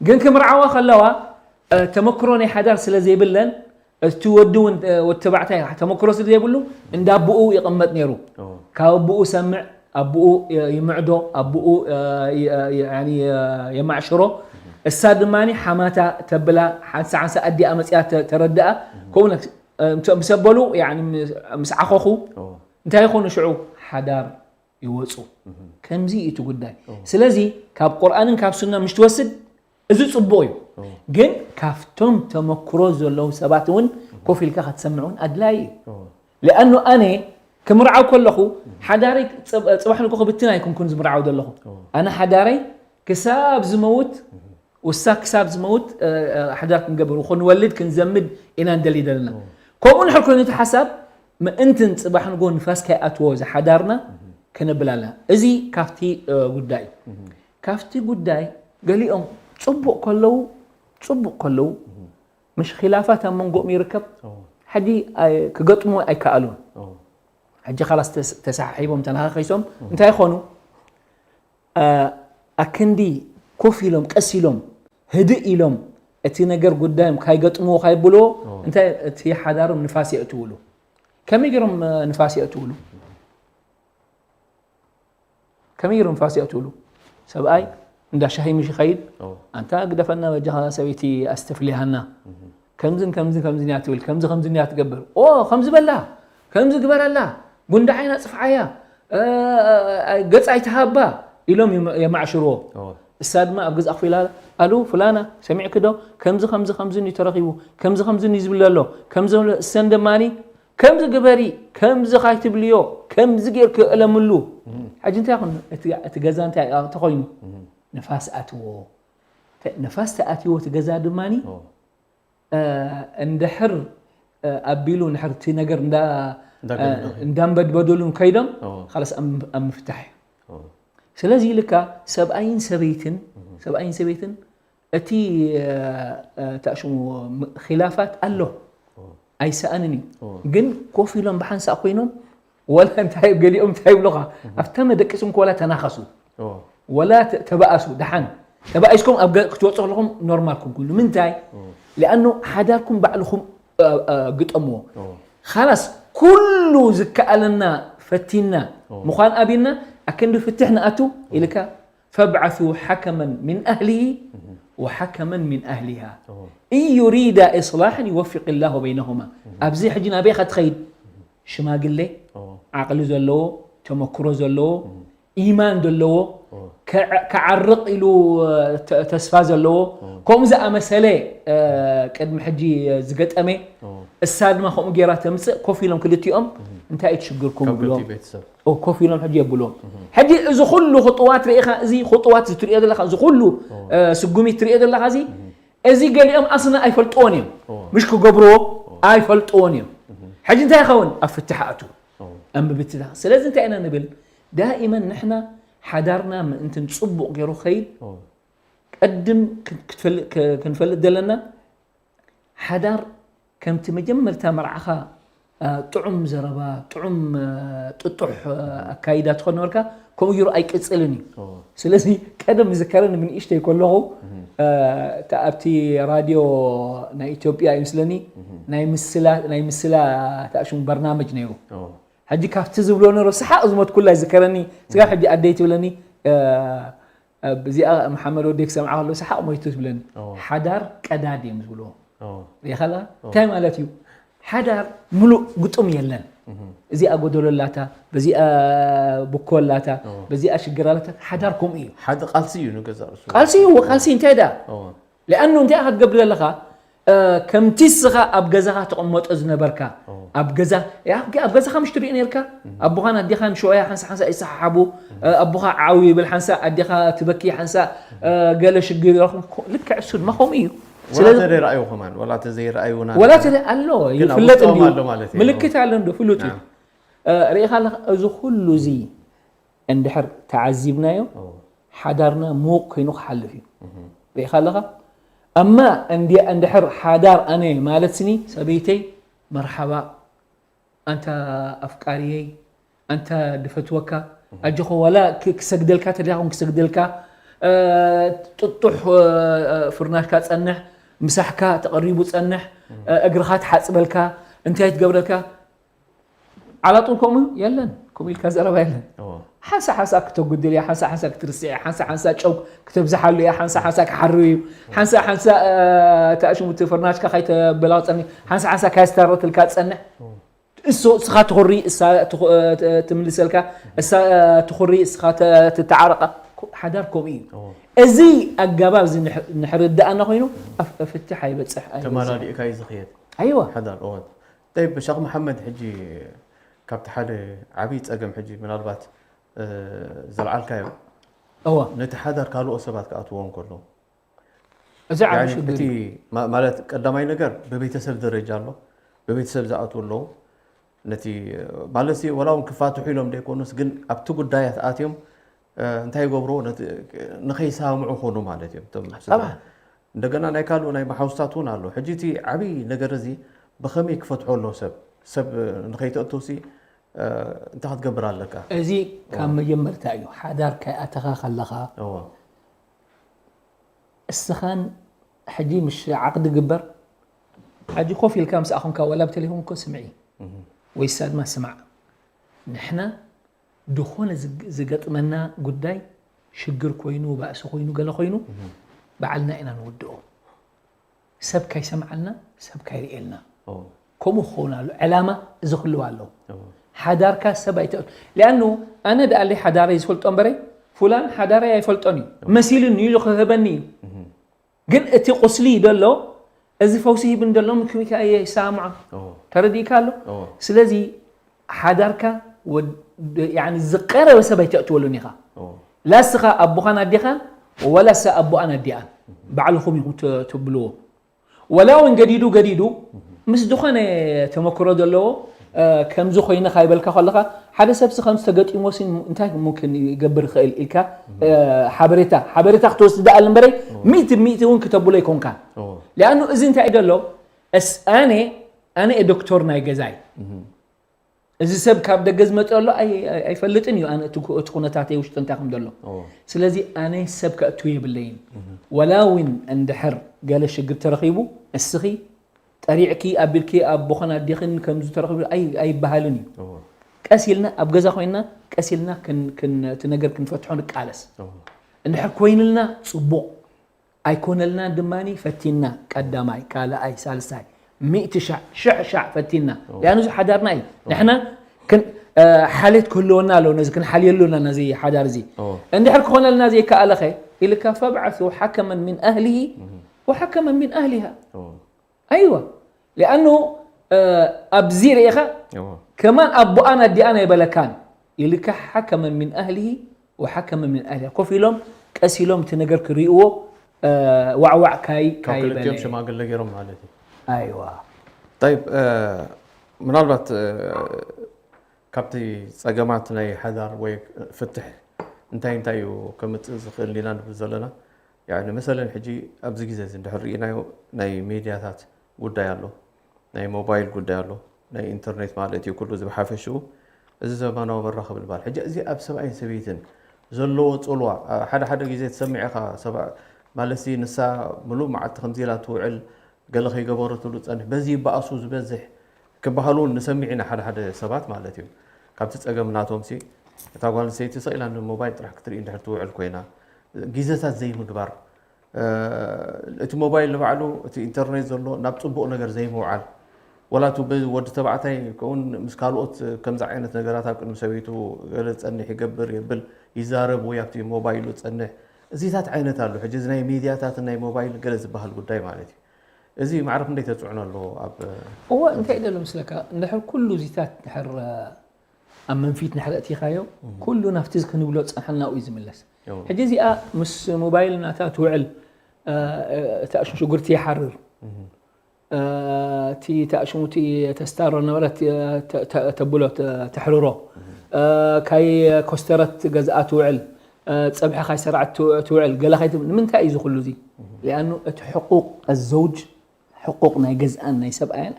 ግን ክምርዓዋ ከለዋ ተመክሮ ናይ ሓዳር ስለ ዘይብለን እቲ ወዲ እውን ወዲ ተባዕታይ ተመክሮ ስለ ዘይብሉ እንዳ ኣቦኡ ይቕመጥ ነይሩ ካብ ኣቦኡ ሰምዕ ኣቦኡ ይምዕዶ ኣቦኡ የማዕሽሮ እሳ ድማ ሓማታ ተብላ ሓንሳ ሓንሳ ኣዲኣ መፅያ ተረድኣ ከምኡ ምስ ኣበሉ ምስ ዓኸኹ እንታይ ይኾኑ ሽዑ ሓዳር ይወፁ ከምዚ እዩ እቲ ጉዳይ ስለዚ ካብ ቁርኣንን ካብ ሱና ምሽ ትወስድ እዚ ፅቡቕ እዩ ግን ካብቶም ተመክሮ ዘለዉ ሰባት እውን ኮፍ ኢልካ ክትሰምዕ እውን ኣድላይ እዩ ሊኣኑ ኣነ ክምርዓው ከለኹ ሓዳረይ ፅባሕ ንጎ ክብትን ኣይኮንኩን ዝምርዓው ዘለኹ ኣነ ሓዳረይ ክሳብ ዝመውት ውሳ ክሳብ ዝመውት ሓዳር ክንገብር ክንወልድ ክንዘምድ ኢና ንደሊ ዘለና ከምኡ ንሕር ኮይኑ እቲ ሓሳብ ምእንትን ፅባሕ ንጎ ንፋስ ከይኣትዎ ዝሓዳርና ክነብል ኣለና እዚ ካብቲ ጉዳይ እዩ ካብቲ ጉዳይ ገሊኦም ፅቡቕ ከለዉ ፅቡቕ ከለዉ ምሽ ኺላፋት ኣብ መንጎኦም ይርከብ ሕጂ ክገጥሙ ኣይከኣሉን ሕጂ ካላስ ተሰሓሒቦም ተነኻኺሶም እንታይ ይኾኑ ኣክንዲ ኮፍ ኢሎም ቀስ ኢሎም ህድእ ኢሎም እቲ ነገር ጉዳዮም ካይገጥምዎ ካይብልዎ እንታይ እቲ ሓዳሮም ንፋስ የእትውሉ ከመይ ገይሮም ንፋስ የእትውሉ ከመይ ገይሮም ንፋስ የእትውሉ ሰብኣይ እንዳ ሻሂ ምሽ ይኸይድ ኣንታ ግደፈና በጃኻ ሰበይቲ ኣስተፍልያሃና ከምዝን ከምዝን ከምዝን እያ ትብል ከምዚ ከምዝን እያ ትገብር ኦ ከምዚ በላ ከምዚ ግበረላ ጉንዳዓይና ፅፍዓያ ገፃ ኣይትሃባ ኢሎም የማዕሽርዎ እሳ ድማ ኣብ ገዛ ክፊላ ኣሉ ፍላና ሰሚዕክ ዶ ከምዚ ከምዚ ከምዝን እዩ ተረኺቡ ከምዚ ከምዝን እዩ ዝብል ኣሎ ከምዚ እሰን ደማኒ ከምዚ ግበሪ ከምዚ ካይትብልዮ ከምዚ ጌርክ እእለምሉ ሕጂ እንታይ ይኹን እቲ ገዛ እንታይ ተኾይኑ ንፋስ ኣትዎ ንፋስ ተኣትዎ እቲ ገዛ ድማኒ እንድሕር ኣቢሉ ንሕር እቲ ነገር እንዳንበድበዱሉን ከይዶም ካለስ ኣብ ምፍታሕ እዩ ስለዚ ኢልካ ሰብኣይን ሰበይትን ሰብኣይን ሰበይትን እቲ ታሽሙ ኺላፋት ኣሎ ኣይሰኣንን እዩ ግን ኮፍ ኢሎም ብሓንሳእ ኮይኖም ወላ እንታይ ገሊኦም እንታይ ይብሉኻ ኣብታ መደቂስም ኮላ ተናኸሱ ወላ ተባኣሱ ደሓን ተባኢስኩም ኣብ ክትወፁ ከለኹም ኖርማል ኩንኩኑ ንምንታይ ሊኣኑ ሓዳርኩም ባዕልኹም ግጠምዎ ካላስ ኩሉ ዝከኣለና ፈቲና ምዃን ኣብና ኣክንዲ ፍትሕ ንኣቱ ኢልካ فابعثوا حكما من أهله وحكما من أهلها إن يريدا إصلاحا يوفق الله بينهما። ኣብዚ ሕጂ ናበይ ኢኻ ትኸይድ? ሽማግሌ፣ ዓቕሊ ዘለዎ፣ ተመክሮ ዘለዎ፣ ኢማን ዘለዎ፣ ክዓርቕ ኢሉ ተስፋ ዘለዎ፣ ከምኡ ዝኣመሰለ ቅድሚ ሕጂ ዝገጠመ፣ እሳ ድማ ከምኡ ጌራ ተምፅእ። ኮፍ ኢሎም ክልቲኦም እንታይ እዩ ሽግርኩም ብሎም። ኮፍ ኢሎም ሕጂ የብልዎም። ሕጂ እዚ ኩሉ ክጥዋት ርኢኻ፣ እዚ ክጥዋት እዚ ትሪኦ ዘለኻ፣ እዚ ኩሉ ስጉሚት ትሪኦ ዘለኻ፣ እዚ እዚ ገሊኦም ኣስና ኣይፈልጥዎን እዮም። ምሽ ክገብርዎ ኣይፈልጥዎን እዮም። ሕጂ እንታይ ይኸውን? ኣብ ፍትሕ ኣቱ ኣንብብትታ። ስለዚ እንታይ ኢና ንብል? ዳኢመን ንሕና ሓዳርና ምእንትን ጽቡቕ ገይሩ ክኸይድ፣ ቀድም ክንፈልጥ ዘለና፣ ሓዳር ከምቲ መጀመርታ መርዓኻ ጥዑም ዘረባ፣ ጥዑም ጥጡሕ ኣካይዳ ትኾን ነበርካ፣ ከምኡ ገይሩ ኣይቅጽልን እዩ። ስለዚ ቀደም ዝከረኒ ብንእሽተይ ከለኹ፣ ኣብቲ ራድዮ ናይ ኢትዮጵያ ይመስለኒ፣ ናይ ምስላ፣ ናይ ምስላ ተኣሽሙ በርናመጅ ነይሩ። ሕጂ ካብቲ ዝብሎ ነሮ ሰሓቕ ዝሞትኩላ ይዝከረኒ። ስጋብ ሕጂ ኣደይ ትብለኒ፣ እዚኣ መሓመድ ወደይ ክሰምዓ ከሎ ሰሓቕ ሞይቱ ትብለኒ። ሓዳር ቀዳድ እዮም ዝብልዎ። ሪኢኻ ኣለኻ? እንታይ ማለት እዩ? ሓዳር ምሉእ ግጡም የለን። እዚኣ ጎደሎ ኣላታ፣ በዚኣ ብኮ ኣላታ፣ በዚኣ ሽግር ኣላታ። ሓዳር ከምኡ እዩ። ሓደ ቃልሲ እዩ ንገዛእ ርእሱ። ቃልሲ እዩ፣ ቃልሲ እንታይ ደኣ? እወ። ሊኣኑ እንታይ ኢኻ ትገብር ዘለኻ? ከምቲ እስኻ ኣብ ገዛኻ ትቕመጦ ዝነበርካ፣ ኣብ ገዛ፣ ኣብ ገዛኻ ምሽ ትሪኦ ነርካ? ኣቦኻን ኣዴኻን ሽወያ ሓንሳ ሓንሳ ይሰሓሓቡ፣ ኣቦኻ ዓው ይብል ሓንሳ፣ ኣዴኻ ትበኪ ሓንሳ፣ ገለ ሽግር ይረኽቡ። ልክዕ እሱ ድማ ከምኡ እዩ። ወላ ስለዚ ተደይ ረኣዩ ከማን፣ ወላ ተዘይ ረኣዩ ወላ ተደ-፣ ኣሎ፣ ግን ኣብ ይፍለጥ ውሽጦም እንዲዩ። ኣሎ ማለት እዩ። ምልክት ኣሎ እንዶ፣ ፍሉጥ እዩ። ናም። እ፣ ርኢኻ ኣለኻ፣ እዚ ኩሉ እዚ እንድሕር ተዓዚብናዮ፣ ኦ። ሓዳርና ምዉቕ ኮይኑ ክሓልፍ እዩ። እህ። ርኢኻ ኣለኻ? ኣማ እንዲ-፣ እንድሕር ሓዳር ኣነ ማለት ስኒ፣ ሰበይተይ፣ መርሓባ፣ ኣንታ ኣፍቃሪየይ፣ ኣንታ ድፈትወካ፣ ኣጆኾ ዋላ ክ-፣ ክሰግደልካ ተደሊኻ ክሰግደልካ፣ እ፣ ጥጡሕ፣ እ፣ እ፣ ፍርናሽካ ጸንሕ፣ ምሳሕካ ተቐሪቡ ጸንሕ፣ እ፣ እግርኻ ትሓጽበልካ፣ እንታይ ትገብረልካ? ዓላጡን ከምኡ የለን፣ ከምኡ ኢልካ ዘረባ የለን። እዎ። ሓንሳ ሓንሳ ክተጉድል እያ፣ ሓንሳ ሓንሳ ክትርስዕ እያ፣ ሓንሳ ሓንሳ ጨው ክተብዝሓሉ እያ፣ ሓንሳ ሓንሳ ክሓርብ እዩ፣ ሓንሳ ሓንሳ፣ እ፣ ተኣሽሙ እቲ ፍርናሽካ ካይተበላቕ ጸንሕ፣ ሓንሳ ሓንሳ ካይስታረትልካ ጸንሕ። እዎ። እሱ፣ እስኻ ትኹሪ፣ እሳ ትኹ-፣ እ፣ ት-፣ ትምልሰልካ፣ እሳ፣ እ፣ ትኹሪ፣ እስኻ ተ-፣ ትተዓረቓ። ኮ-፣ ሓዳር ከምኡ እዩ። እዎ። እዚ ኣገባብ እዚ ንሕ-፣ ንሕርድኣና ኮይኑ፣ ኣብ፣ ኣብ ፍትሕ ኣይበጽሕ፣ ኣይበጽሕ። ተመላሊእካ እዩ ዝኽየድ። ኣይዋ። ሓዳር፣ እወ። ጠይብ፣ ሸኽ መሓመድ፣ ሕጂ ካብቲ ሓደ ዓብዪ ጸገም ሕጂ ምናልባት፣ እ፣ ዘልዓልካዮ፣ እዋ። ነቲ ሓዳር ካልኦት ሰባት ክኣትዎ እንከሎ፣ እዚ ዓቢ ያኒ ሽግር እቲ እዩ። ማ-፣ ማለት ቀዳማይ ነገር ብቤተሰብ ደረጃ ኣሎ፣ ብቤተሰብ ዝኣትዉ ኣለዉ። ነቲ ማለት ሲ ወላ እውን ክፋትሑ ኢሎም ደይኮኑስ፣ ግን ኣብቲ ጉዳያት ኣትዮም፣ እ፣ እንታይ ይገብርዎ? ነቲ ንኸይሰማምዑ ኮኑ ማለት እዮም። እቶም ስድራ። ጠብዓን። እንደገና ናይ ካልኡ ናይ መሓውስታት እውን ኣሎ። ሕጂ እቲ ዓብዪ ነገር እዚ ብኸመይ ክፈትሖ ኣሎ ሰብ? ሰብ ንኸይተእትውሲ፣ እ፣ እንታይ ክትገብር ኣለካ? እዚ ካብ እዎ። መጀመርታ እዩ። ሓዳር ከይኣተኻ ከለኻ እዎ። እስኻን ሕጂ ምሽ ዓቕዲ ግበር፣ ሕጂ ኮፍ ኢልካ ምስኣ ኾንካ ዋላ ብቴሌፎን እኮ ስምዒ እህ። ወይ እሳ ድማ ስማዕ። ንሕና ዝኾነ ዝግ-፣ ዝገጥመና ጉዳይ ሽግር ኮይኑ፣ ባእሲ ኮይኑ፣ ገለ ኮይኑ፣ እህ። ባዕልና ኢና ንውድኦ። ሰብ ካይሰምዓልና፣ ሰብ ካይርእየልና። ኦ። ከምኡ ክኸውን ኣሎ። ዕላማ እዚ ክህልው ኣለዎ። ኦ። ሓዳርካ ሰብ ኣይተ-፣ ሊኣኑ ኣነ ደኣለይ ሓዳረይ ዝፈልጦ እምበረይ፣ ፉላን ሓዳረይ ኣይፈልጦን እዩ። ኦ። መሲሉኒ ኢሉ ክህበኒ እዩ። እህ። ግን እቲ ቁስሊ ደሎ፣ እዚ ፈውሲ ሂብን ደሎ፣ ምክሚካ እየ ይሰማምዖ። ኦ። ተረዲእካ ኣሎ? ኦ። ስለዚ ሓዳርካ ወድ-፣ ያኒ ዝቀረበ ሰብ ኣይተእትወሉን ኢኻ። ኦ። ላስኻ ኣቦኻን ኣዴኻን፣ ወላ እሳ ኣቦኣን ኣዴኣን፣ ባዕልኹም ኢኹም ተ-፣ ተብልዎ። ወላ እውን ገዲዱ፣ ገዲዱ፣ ምስ ዝኾነ ተመክሮ ዘለዎ፣ እ፣ ከምዚ ኮይነ ካይበልካ ከለኻ፣ ሓደ ሰብሲ ከምዚ ተገጢሞሲ እንታይ ሙምኪን ይገብር ይኽእል ኢልካ፣ እ፣ ሓበሬታ፣ ሓበሬታ ክትወስድ ደኣ እምበረይ፣ ሚእቲ ሚእቲ እውን ክተብሎ ኣይኮንካን። ኦ። ሊኣኑ እዚ እንታይ እዩ ደሎ? እስ-፣ ኣነ፣ ኣነ እየ ዶክተር ናይ ገዛይ። እህ። እዚ ሰብ ካብ ደገ ዝመጽእ ኣሎ ኣይ-፣ ኣይ-፣ ኣይፈልጥን እዩ፣ ኣነ እቲ ኩ-፣ እቲ ኩነታተይ ውሽጢ እንታይ ከም ዘሎ። ኦ። ስለዚ ኣነ ሰብ ከእቱ የብለይን። እህ። ወላ እውን እንድሕር ገለ ሽግር ተረኺቡ፣ እስኺ ጠሪዕኪ ኣቢልኪ ኣቦኽን ኣዴኽን ከምዚ ተረኺቡ ኣይ-፣ ኣይበሃልን እዩ። ኦ። ቀስ ኢልና ኣብ ገዛ ኮይንና ቀስ ኢልና ክን-፣ ክን-፣ እቲ ነገር ክንፈትሖ ንቃለስ። ኦ። እንድሕር ኮይንልና ጽቡቕ። ኣይኮነልና ድማ ፈቲና ቀዳማይ ካልኣይ ሳልሳይ ሚእቲ ሻዕ ሽሕ ሻዕ ፈቲና ሊኣኑ እዚ ሓዳርና እዩ ንሕና ሓሌት ክህልወና ኣለዎ ነዚ ክንሓልየሉ ና ነዚ ሓዳር እዚ እንድሕር ክኾነልና ዘይከኣለኸ ኢልካ ፈብዓሱ ሓከመን ምን ኣህሊሂ ወሓከመን ምን ኣህሊሃ ኣይዋ ሊኣኑ ኣብዚ ርኢኻ ከማን ኣቦኣን ኣዲኣን ኣይበለካን ኢልካ ሓከመን ምን ኣህሊሂ ወሓከመ ምን ኣህሊሃ ኮፍ ኢሎም ቀስ ኢሎም እቲ ነገር ክርእይዎ ዋዕዋዕ ካይ ካብ ክልቲኦም ካይበለ ሸማግለ ገይሮም ማለት እዩ። ኣይዋ طيب ምናልባት ካብቲ ፀገማት ናይ ሓዳር ወይ ፍትሕ እንታይ እንታይ እዩ ከምፅእ ዝኽእል ኢና ንብል ዘለና ያኒ መሰለን ሕጂ ኣብዚ ግዜ እዚ እንድሕር ርኢናዮ ናይ ሜድያታት ጉዳይ ኣሎ ናይ ሞባይል ጉዳይ ኣሎ ናይ ኢንተርኔት ማለት እዩ ኩሉ እዚ ብሓፈሽኡ እዚ ዘመናዊ መራኸቢ ልባል ሕጂ እዚ ኣብ ሰብኣይን ሰበይትን ዘለዎ ፅልዋ ሓደ ሓደ ግዜ ትሰምዕ ኢኻ ማለት ንሳ ምሉእ መዓልቲ ከምዚ ኢላ ትውዕል ገለ ከይገበረትሉ ፀንሕ በዚ ይበኣሱ ዝበዝሕ ክበሃሉ ንሰምዕ ኢና ሓደ ሓደ ሰባት ማለት እዩ ካብቲ ፀገም ናቶም ሲ እታ ጓል ኣንስተይቲ ስቕ ኢላ ንሞባይል ጥራሕ ክትርኢ እንድሕር ትውዕል ኮይና ግዜታት ዘይምግባር እቲ ሞባይል ንባዕሉ እቲ ኢንተርኔት ዘሎ ናብ ፅቡቕ ነገር ዘይምውዓል ወላ እቲ ወዲ ተባዕታይ ከውን ምስ ካልኦት ከምዚ ዓይነት ነገራት ኣብ ቅድሚ ሰበይቱ ገለ ዝፀንሕ ይገብር የብል ይዛረብ ወይ ኣብቲ ሞባይሉ ዝፀንሕ እዚታት ዓይነት ኣሎ ሕጂ እዚ ናይ ሚድያታትን ናይ ሞባይል ገለ ዝበሃል ጉዳይ ማለት እዩ እዚ ማዕረ ክንደይ ተፅዕኖ ኣለዎ ኣብ እወ እንታይ ደሎ ምስለካ እንድሕር ኩሉ እዚታት ድሕር ኣብ መንፊት ንሕረእቲኻዮ ኩሉ ናብቲ ክንብሎ ዝፀንሐናኡ እዩ ዝምለስ ሕጂ እዚኣ ምስ ሞባይል ናታ ትውዕል እታ ሽጉርቲ ይሓርር እቲ ታእሽሙቲ ተስታሮ ነበረት ተብሎ ተሕርሮ ካይ ኮስተረት ገዝኣ ትውዕል ፀብሒ ካይ ሰራዕት ትውዕል ገለ ካይ ንምንታይ እዩ ዝኩሉ እዚ ሊኣኑ እቲ ሕቁቅ ኣዘውጅ ሕቁቕ ናይ ገዝኣን ናይ ሰብኣያን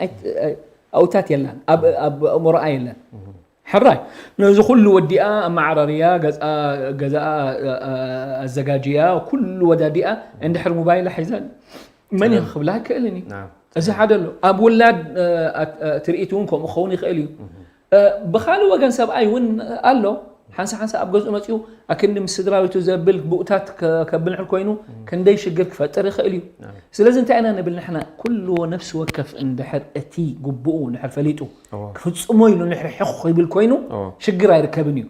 ኣውታት የላን ኣብ ኣእምሮኣ የለን ሕራይ ነዚ ኩሉ ወዲኣ ኣመዓራርያ ገዝኣ ኣዘጋጅያ ኩሉ ወዳዲኣ እንድሕር ሞባይላ ሒዛ መን እዩ ክብላ ኣይክእልን እዩ እዚ ሓደ ኣሎ ኣብ ውላድ ትርኢት እውን ከምኡ ክኸውን ይኽእል እዩ ብኻልእ ወገን ሰብኣይ እውን ኣሎ ሓንሳ ሓንሳ ኣብ ገዝኡ መፅኡ ኣክንዲ ምስ ስድራ ቤቱ ዘብል ብኡታት ከብል ንሕር ኮይኑ ክንደይ ሽግር ክፈጥር ይኽእል እዩ ስለዚ እንታይ ኢና ንብል ንሕና ኩሉ ነፍሲ ወከፍ እንድሕር እቲ ግቡኡ ንሕር ፈሊጡ ክፍፅሞ ኢሉ ንሕር ሕኽ ይብል ኮይኑ ሽግር ኣይርከብን እዩ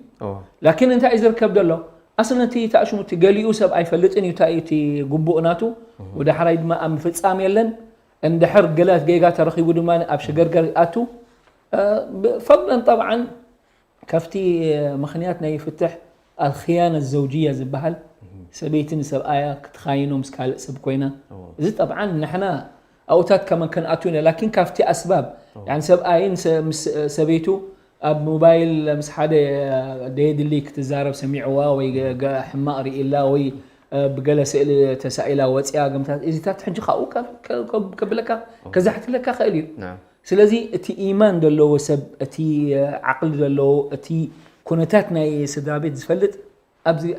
ላኪን እንታይ እዩ ዝርከብ ዘሎ ኣስለ እቲ ተኣሽሙ እቲ ገሊኡ ሰብ ኣይፈልጥን እዩ እንታይ እቲ ግቡእ ናቱ ወደ ሓራይ ድማ ኣብ ምፍፃም የለን እንድሕር ገለ ጌጋ ተረኺቡ ድማ ኣብ ሽገርገር ይኣቱ ፈضلا طبعا ካብቲ ምኽንያት ናይ ፍትሕ ኣልክያነ ዘውጅያ ዝበሃል ሰበይቲ ንሰብኣያ ክትኻይኖ ምስ ካልእ ሰብ ኮይና እዚ ጠብዓን ንሕና ኣብኡታት ከመን ከንኣቱ ኢና ላኪን ካብቲ ኣስባብ ሰብኣይን ሰበይቱ ኣብ ሞባይል ምስ ሓደ ደየድሊ ክትዛረብ ሰሚዕዋ ወይ ሕማቕ ርኢላ ወይ ብገለ ስእሊ ተሳኢላ ወፅያ ግምታት እዚታት ሕጂ ካብኡ ከብለካ ከዛሕትለካ ክእል እዩ ስለዚ እቲ ኢማን ዘለዎ ሰብ እቲ ዓቕሊ ዘለዎ እቲ ኩነታት ናይ ስድራ ቤት ዝፈልጥ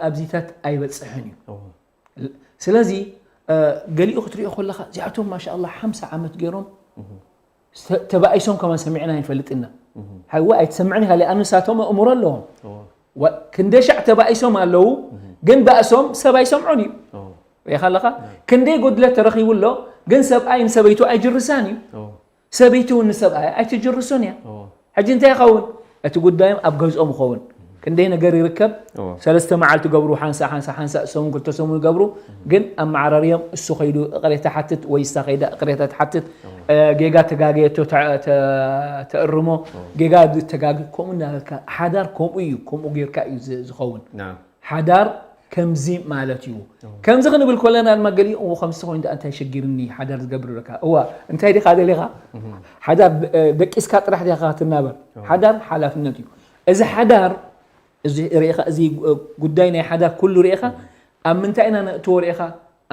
ኣብዚታት ኣይበፅሕን እዩ ስለዚ ገሊኡ ክትሪኦ ከለካ እዚኣቶም ማሻ ኣላ ሓምሳ ዓመት ገይሮም ተባኢሶም ከማን ሰሚዕና ይፈልጥና ሓዋ ኣይትሰምዕን ኢኻ ሊኣኑ ንሳቶም ኣእምሮ ኣለዎም ክንደይ ሻዕ ተባኢሶም ኣለዉ ግን ባእሶም ሰብ ኣይሰምዖን እዩ ሪኢኻ ኣለኻ ክንደይ ጉድለት ተረኺቡ ኣሎ ግን ሰብኣይ ንሰበይቱ ኣይጅርሳን እዩ ሰበይቲ እውን ንሰብኣያ ኣይትጅርሶን እያ ሕጂ እንታይ ይኸውን እቲ ጉዳዮም ኣብ ገዝኦም ይኸውን ክንደይ ነገር ይርከብ ሰለስተ መዓልቲ ገብሩ ሓንሳ ሓንሳ ሓንሳ ሰሙን ክልተ ሰሙን ይገብሩ ግን ኣመዓራርዮም እሱ ከይዱ እቕሬታ ሓትት ወይ እሳ ከይዳ እቕሬታ ትሓትት ጌጋ ተጋገየቶ ተእርሞ ጌጋ ተጋግ ከምኡ እናበልካ ሓዳር ከምኡ እዩ ከምኡ ጌርካ እዩ ዝኸውን ሓዳር ከምዚ ማለት እዩ ከምዚ ክንብል ከለና ድማ ገሊኡ ከምዚ ኮይኑ ደኣ እንታይ ሽግርኒ ሓዳር ዝገብር ለካ እዋ እንታይ ዲኻ ደሊኻ ሓዳር ደቂስካ ጥራሕ ዲኻ ትናበር ሓዳር ሓላፍነት እዩ እዚ ሓዳር እዚ ርኢኻ እዚ ጉዳይ ናይ ሓዳር ኩሉ ርኢኻ ኣብ ምንታይ ኢና ነእትዎ ርኢኻ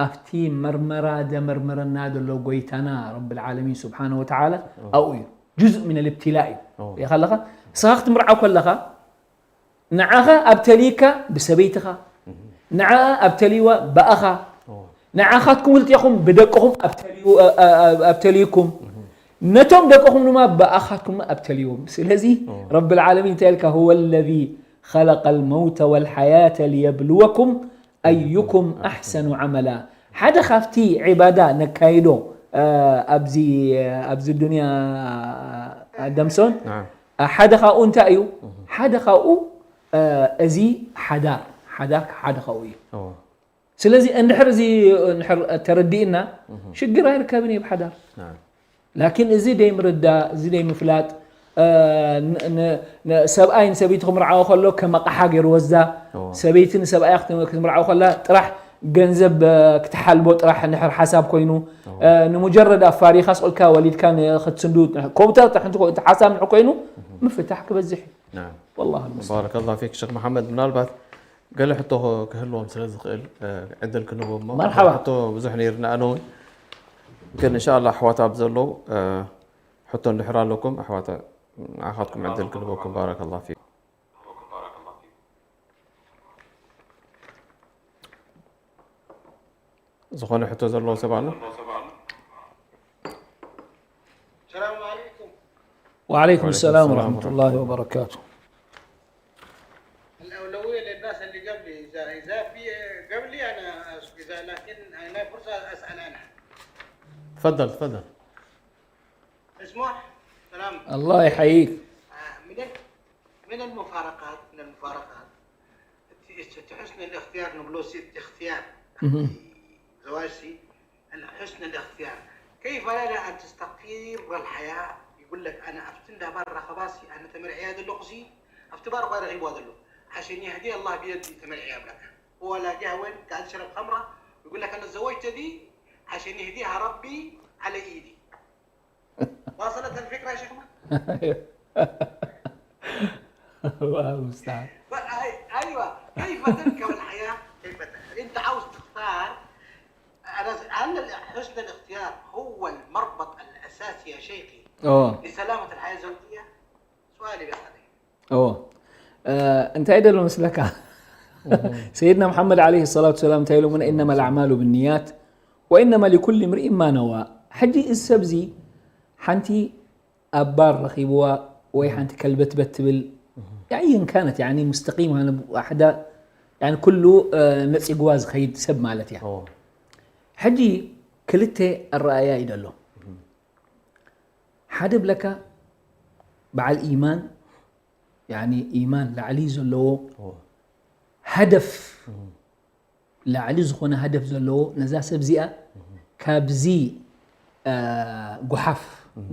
ኣብቲ መርመራ ዘመርመረና ዘሎ ጎይታና ረብ ልዓለሚን ስብሓን ወተዓላ ኣብኡ እዩ ጁዝእ ምን ልብትላ እዩ ርኢኻ ኣለኻ ንስኻ ክትምርዓው ከለኻ ንዓኻ ኣብተልይካ ብሰበይትኻ ንዓኣ ኣብተልይዋ ብኣኻ ንዓኻትኩም ውልጢኹም ብደቅኹም ኣብተልይኩም ነቶም ደቅኹም ድማ ብኣኻትኩም ኣብተልይዎም ስለዚ ረብ ልዓለሚን እንታይ ኢልካ هو الذي خلق الموت والحياة ليبلوكم أيكم أحسن عملا ሓደ ካብቲ ዒባዳ ነካይዶ፣ እ፣ ኣብዚ፣ ኣብዚ ዱንያ፣ ኣደምሶን፣ نعم እ፣ ሓደ ካብኡ እንታይ እዩ? ሓደ ካብኡ፣ እ፣ እዚ ሓዳር፣ ሓዳር ሓደ ካብኡ እዩ። እዎ ስለዚ እንድሕር እዚ እንድሕር ተረዲእና ሽግር ኣይርከብን እዩ ብሓዳር። نعم ላኪን እዚ ደይምርዳእ፣ እዚ ደይምፍላጥ፣ እ፣ ን-፣ ን-፣ ን-፣ ሰብኣይ ንሰበይቱ ክምርዓዎ ከሎ ከም ኣቕሓ ገይሩ ወዛ፣ እዎ። ሰበይቲ ንሰብኣያ ክት-፣ ክትምርዓው ከላ ጥራሕ ገንዘብ፣ እ፣ ክትሓልቦ ጥራሕ እንድሕር ሓሳብ ኮይኑ፣ እ፣ ንሙጀረድ ኣፋሪኻ ስቕልካ ወሊድካ ን-፣ ክትስንዱ ከምኡ ጥራሕ እንተ-፣ እንተ ሓሳብ እንድሕር ኮይኑ ምፍታሕ ክበዝሕ እዩ። نعم والله المستعان. بارك الله فيك شيخ محمد ምናልባት ገለ ሕቶ ክህልዎም ስለ ዝኽእል እ፣ ዕድል ክንህቦ እሞ መርሓባ። ሕቶ ብዙሕ ነይርና ኣነ እውን ግን እንሻላ ኣሕዋት ኣብ ዘለዉ እ፣ ሕቶ እንድሕር ኣለኩም ኣሕዋት ንዓኻትኩም ዕድል ክንህበኩም بارك الله فيك ዝኾነ ሕቶ ዘለዎ ሰብ ኣሎ السلام عليكم. وعليكم السلام السلام ورحمة الله وبركاته. الأولوية للناس اللي قبلي، إذا إذا في قبلي أنا إذا لكن أنا فرصة أسأل أنا. تفضل تفضل اسمع. سلام. الله يحييك. آه، من ال- من المفارقات، من المفارقات، ت- ت- حسن الاختيار، نبلو ست اختيار. زواج سي، حسن الاختيار. كيف لنا أن تستقر الحياة؟ يقول لك: "أنا أفتن ده برا خباسي، أنا تمر عياد اللقسي، أفتبار غير غيب هذا اللقسي." عشان يهدي الله بيدي تمر عياد لك. هو لاقيها وين؟ قاعد يشرب خمرة، يقول لك: "أنا تزوجت دي عشان يهديها ربي على إيدي." واصلت الفكرة يا شيخنا؟ الله المستعان. ف-، أي-، أيوة، كيف تركب الحياة؟ كيف ت-، أنت عاوز تختار. أنا ز-، هل ال-، حسن الاختيار هو المربط الأساسي يا شيخي اه لسلامة الحياة الزوجية؟ سؤالي بس هذا. اه انت ايدل مسلكة. سيدنا محمد عليه الصلاة والسلام تايلو من: "إنما الأعمال بالنيات وإنما لكل امرئ ما نوى". حجي السبزي حنتي أبار رخيبوا، وي حنتي كلبت بتبل. يعني إن كانت يعني مستقيمة، أنا واحدة يعني كله، آه، نسي جواز خيد سب مالتها. اه ሕጂ ክልተ ኣረኣእያ እዩ ዘሎ። ሓደ ብለካ በዓል ኢማን፣ ያኒ ኢማን ላዕሊ ዘለዎ اه ሃደፍ፣ ላዕሊ ዝኾነ ሃደፍ ዘለዎ፣ ነዛ ሰብ እዚኣ ካብዚ፣ እ፣ ጉሓፍ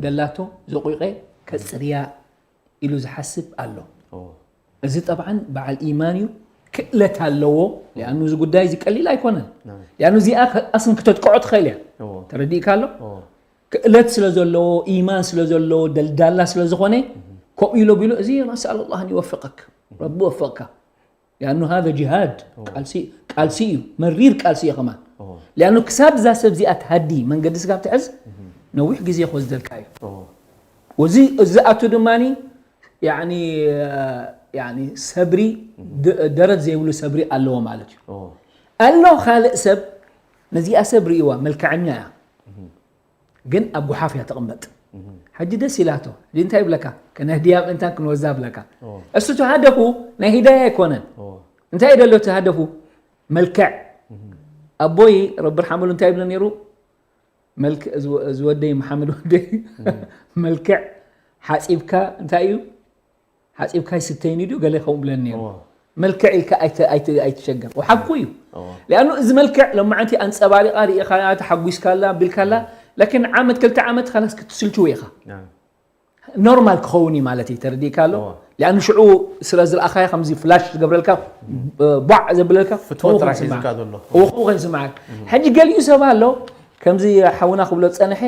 ደላቶ ዘቑይቐ ከጽርያ ኢሉ ዝሓስብ ኣሎ። اه እዚ ጠብዓን በዓል ኢማን እዩ፣ ክእለት ኣለዎ። ሊኣኑ እዚ ጉዳይ እዚ ቀሊል ኣይኮነን። نعم ሊኣኑ እዚኣ ከ-፣ ኣስንክቶ ትቀዖ ትኽእል እያ። اه ተረዲእካ ኣሎ? اه ክእለት ስለ ዘለዎ፣ ኢማን ስለ ዘለዎ፣ ደልዳላ ስለ ዝኾነ፣ ከምኡ ኢሎ ቢሉ፣ እዚ ነስኣል ኣላህ ኣን ይወፍቀክ። ረቢ ወፈቅካ። ሊኣኑ ሃذا ጅሃድ፣ ቃልሲ፣ ቃልሲ እዩ፣ መሪር ቃልሲ እዩ ከማን። اه ሊኣኑ ክሳብ እዛ ሰብ እዚኣ ትሃዲ፣ መንገዲ ስጋብ ትሕዝ፣ ነዊሕ ግዜ ክወስደልካ እዩ። اه ወዚ፣ እዚ ኣቱ ድማኒ፣ ያኒ፣ ያኒ ሰብሪ፣ ደ-፣ ደረት ዘይብሉ ሰብሪ ኣለዎ ማለት እዩ። اه ኣሎ ካልእ ሰብ፣ ነዚኣ ሰብ ርእይዋ፣ መልክዐኛ እያ። ግን ኣብ ጉሓፍ እያ ተቕመጥ። ሕጂ ደስ ኢላቶ። ሕጂ እንታይ ይብለካ? ከነህድያ ምእንታን ክንወዛ ብለካ። اه እሱ እቲ ሃደፉ ናይ ሂዳያ ኣይኮነን። اه እንታይ እዩ ደሎ እቲ ሃደፉ? መልክዕ። ኣቦይ ረቢ ርሓመሉ እንታይ ይብሎ ነይሩ? መልክ-፣ እዚ ወ-፣ እዚ ወደይ መሓመድ ወደይ፣ መልክዕ ሓጺብካ እንታይ እዩ? ሓጺብካ ይስተይኒ ድዩ? ገለ ከምኡ ብለኒ ነይሩ። اه መልክዕ ኢልካ ኣይተ-፣ ኣይተ-፣ ኣይትሸገር። ወሓኩ እዩ። اه ሊኣኑ እዚ መልክዕ ሎማዓንቲ ኣንጸባሪቓ ርኢኻያ፣ ተሓጒስካላ፣ ኣቢልካላ፣ ላኪን ዓመት ክልተ ዓመት ካላስ ክትስልችው ኢኻ። نعم ኖርማል ክኸውን እዩ ማለት እዩ። ተረዲእካ ኣሎ? اه ሊኣኑ ሽዑ ስለ ዝረኣኻያ ከምዚ ፍላሽ ዝገብረልካ፣ ቧዕ ዘብለልካ ፍትወት ከምኡ ጥራሕ ክስምዓካ። ሒዝካ ዘሎ። እዎ፣ ከምኡ ከይስምዓካ። ሕጂ ገሊኡ ሰብ ኣሎ፣ ከምዚ ሓውና ክብሎ ዝጸንሐ፣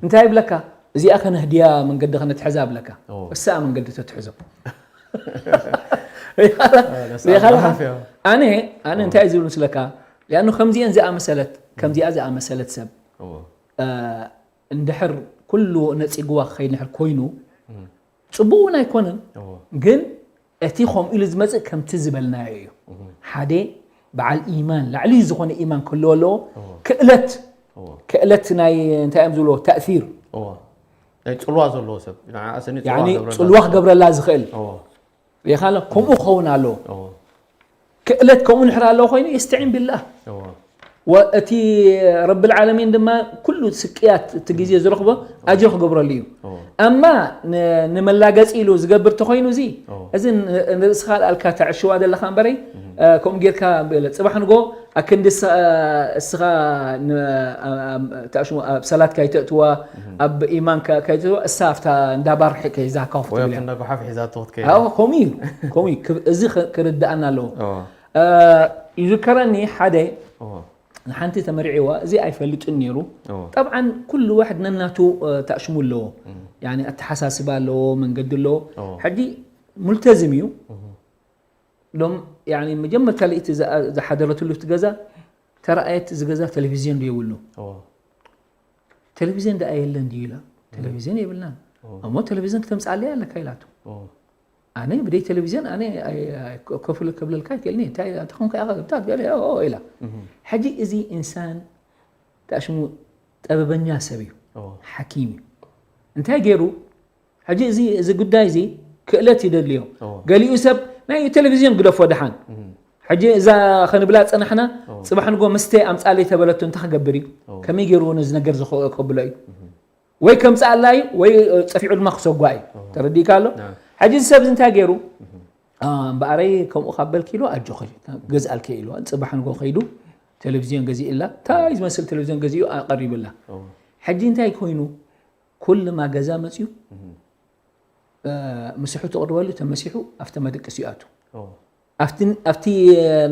እንታይ ይብለካ? እዚኣ ከነህድያ መንገዲ ከነትሕዛ ብለካ። اه እሳኣ መንገዲ ተትሕዞ። نسأل ሪኢኻ ኣለኻ? العافية ኣነ፣ ኣነ እንታይ እዩ ዝብል ምስለካ? ሊኣኑ ከምዚአን ዝኣመሰለት፣ ከምዚኣ ዝኣመሰለት ሰብ፣ اه እ፣ እንድሕር ኩሉ ነጺግዋ ክኸይድ እንድሕር ኮይኑ፣ ጽቡቕ እውን ኣይኮነን። اه ግን እቲ ከምኡ ኢሉ ዝመጽእ ከምቲ ዝበልናዮ እዩ። ሓደ በዓል ኢማን፣ ላዕሊ ዝኾነ ኢማን ክህልዎ ኣለዎ። اه ክእለት፣ اه ክእለት ናይ እንታይ እዮም ዝብልዎ? ተእሲር። اه ናይ ጽልዋ ዘለዎ ሰብ ንዓ ኣሰኒ ያኒ ክገብረላ ጽልዋ ክገብረላ ዝኽእል። اه ሪኢኻ ኣሎ? ከምኡ ክኸውን ኣለዎ። اه ክእለት ከምኡ እንድሕር ኣለዎ ኮይኑ፣ የስተዒን ቢላህ። اه ወእቲ ረብል ዓለሚን ድማ ኩሉ ስቅያት እቲ ግዜ ዝረኽቦ ኣጅሪ ክገብረሉ እዩ። ኦ ኣማ ን- ንመላገፂ ኢሉ ዝገብር ተኾይኑ እዚ ኦ እዚ ን- ንርእስኻ ኣልካ ተዕሽዋ ዘለኻ እምበረይ እ፣ ከምኡ ጌርካ በለ፣ ፅባሕ ንጎ ኣክንዲ ስ- እ፣ እስኻ ን- እ፣ እ፣ ተዕሽዋ ኣብ ሰላት ካይተእትዋ ኣብ ኢማን ካ- ካይተእትዋ እሳ ኣብታ እንዳባር ሒከ ይዛካ ወይ ክትብል ኣብቲ እያ። እንዳጓሓፍ ሒዛቶ ክትከይድ ኣዎ ከምኡ እዩ ከምኡ እዩ ክብ- እዚ ክ- ክርድኣና ኣለዎ። ኦ እ፣ ይዝከረኒ ሓደ ኦ ንሓንቲ ተመርዒዋ እዚ ኣይፈልጥን ነይሩ። ኦ ጠብዓን ኩሉ ዋሕድ ነናቱ እ፣ ተዕሽሙ ኣለዎ። ያኒ ኣተሓሳስባ ኣለዎ መንገዲ ኣለዎ። ኦ ሕጂ ሙልተዝም እዩ ሎም ያኒ መጀመርታ ለይቲ ዝኣ- ዝሓደረትሉ እቲ ገዛ ተረኣየት እዚ ገዛ ቴሌቪዝዮን ዶ የብሉ ኦ ቴሌቪዝዮን ደኣ የለን ድዩ ኢላ ቴሌቪዝዮን የብልናን እሞ ቴሌቪዝዮን ክተምፅኣለይ ኣለካ ኢላቱ ኦ ኣነ ብደይ ቴሌቪዝዮን ኣነ ኣይ- ኣይ- ኮፍ ኢለ ከብለልካ ኣይክእልኒ እንታይ ኣንተ ኮንካ ኢኻ ገብታ ገለ ኦ ኢላ ሕጂ እዚ ኢንሳን ተኣሽሙ ጠበበኛ ሰብ እዩ ኦ ሓኪም እዩ እንታይ ገይሩ ሕጂ እዚ እዚ ጉዳይ እዚ ክእለት ይደልዮ ኦ ገሊኡ ሰብ ናይ ቴሌቪዝዮን ግደፎ ደሓን እም ሕጂ እዛ ከንብላ ፀናሕና ኦ ፅባሕ ንጎ መስተ ኣምፃለይ ተበለቱ እንታይ ክገብር እዩ ኦ ከመይ ገይሩ ነዚ ነገር ዝኸ- ከብሎ እዩ ወይ ከምፅኣላ እዩ ወይ ፀፊዑ ድማ ክሰጓ እዩ ተረዲእካ ኣሎ ና ሕጂ እዚ ሰብ እዚ እንታይ ገይሩ እምበኣረይ ከምኡ ካብ በልኪ ኢሉ ኣጆኺ ገዝኣልኪ ኢሉ ፅባሕ ንጎ ከይዱ ቴሌቪዝዮን ገዚእላ እንታይ ዝመስል ቴሌቪዝዮን ገዚኡ ኣቐሪብላ ኦ ሕጂ እንታይ ኮይኑ ኩልማ ገዛ መፅዩ እም ምስሑ ትቕርበሉ ተመሲሑ ኣብቲ መደቅሲ ይኣቱ ኦ ኣብቲ ኣብቲ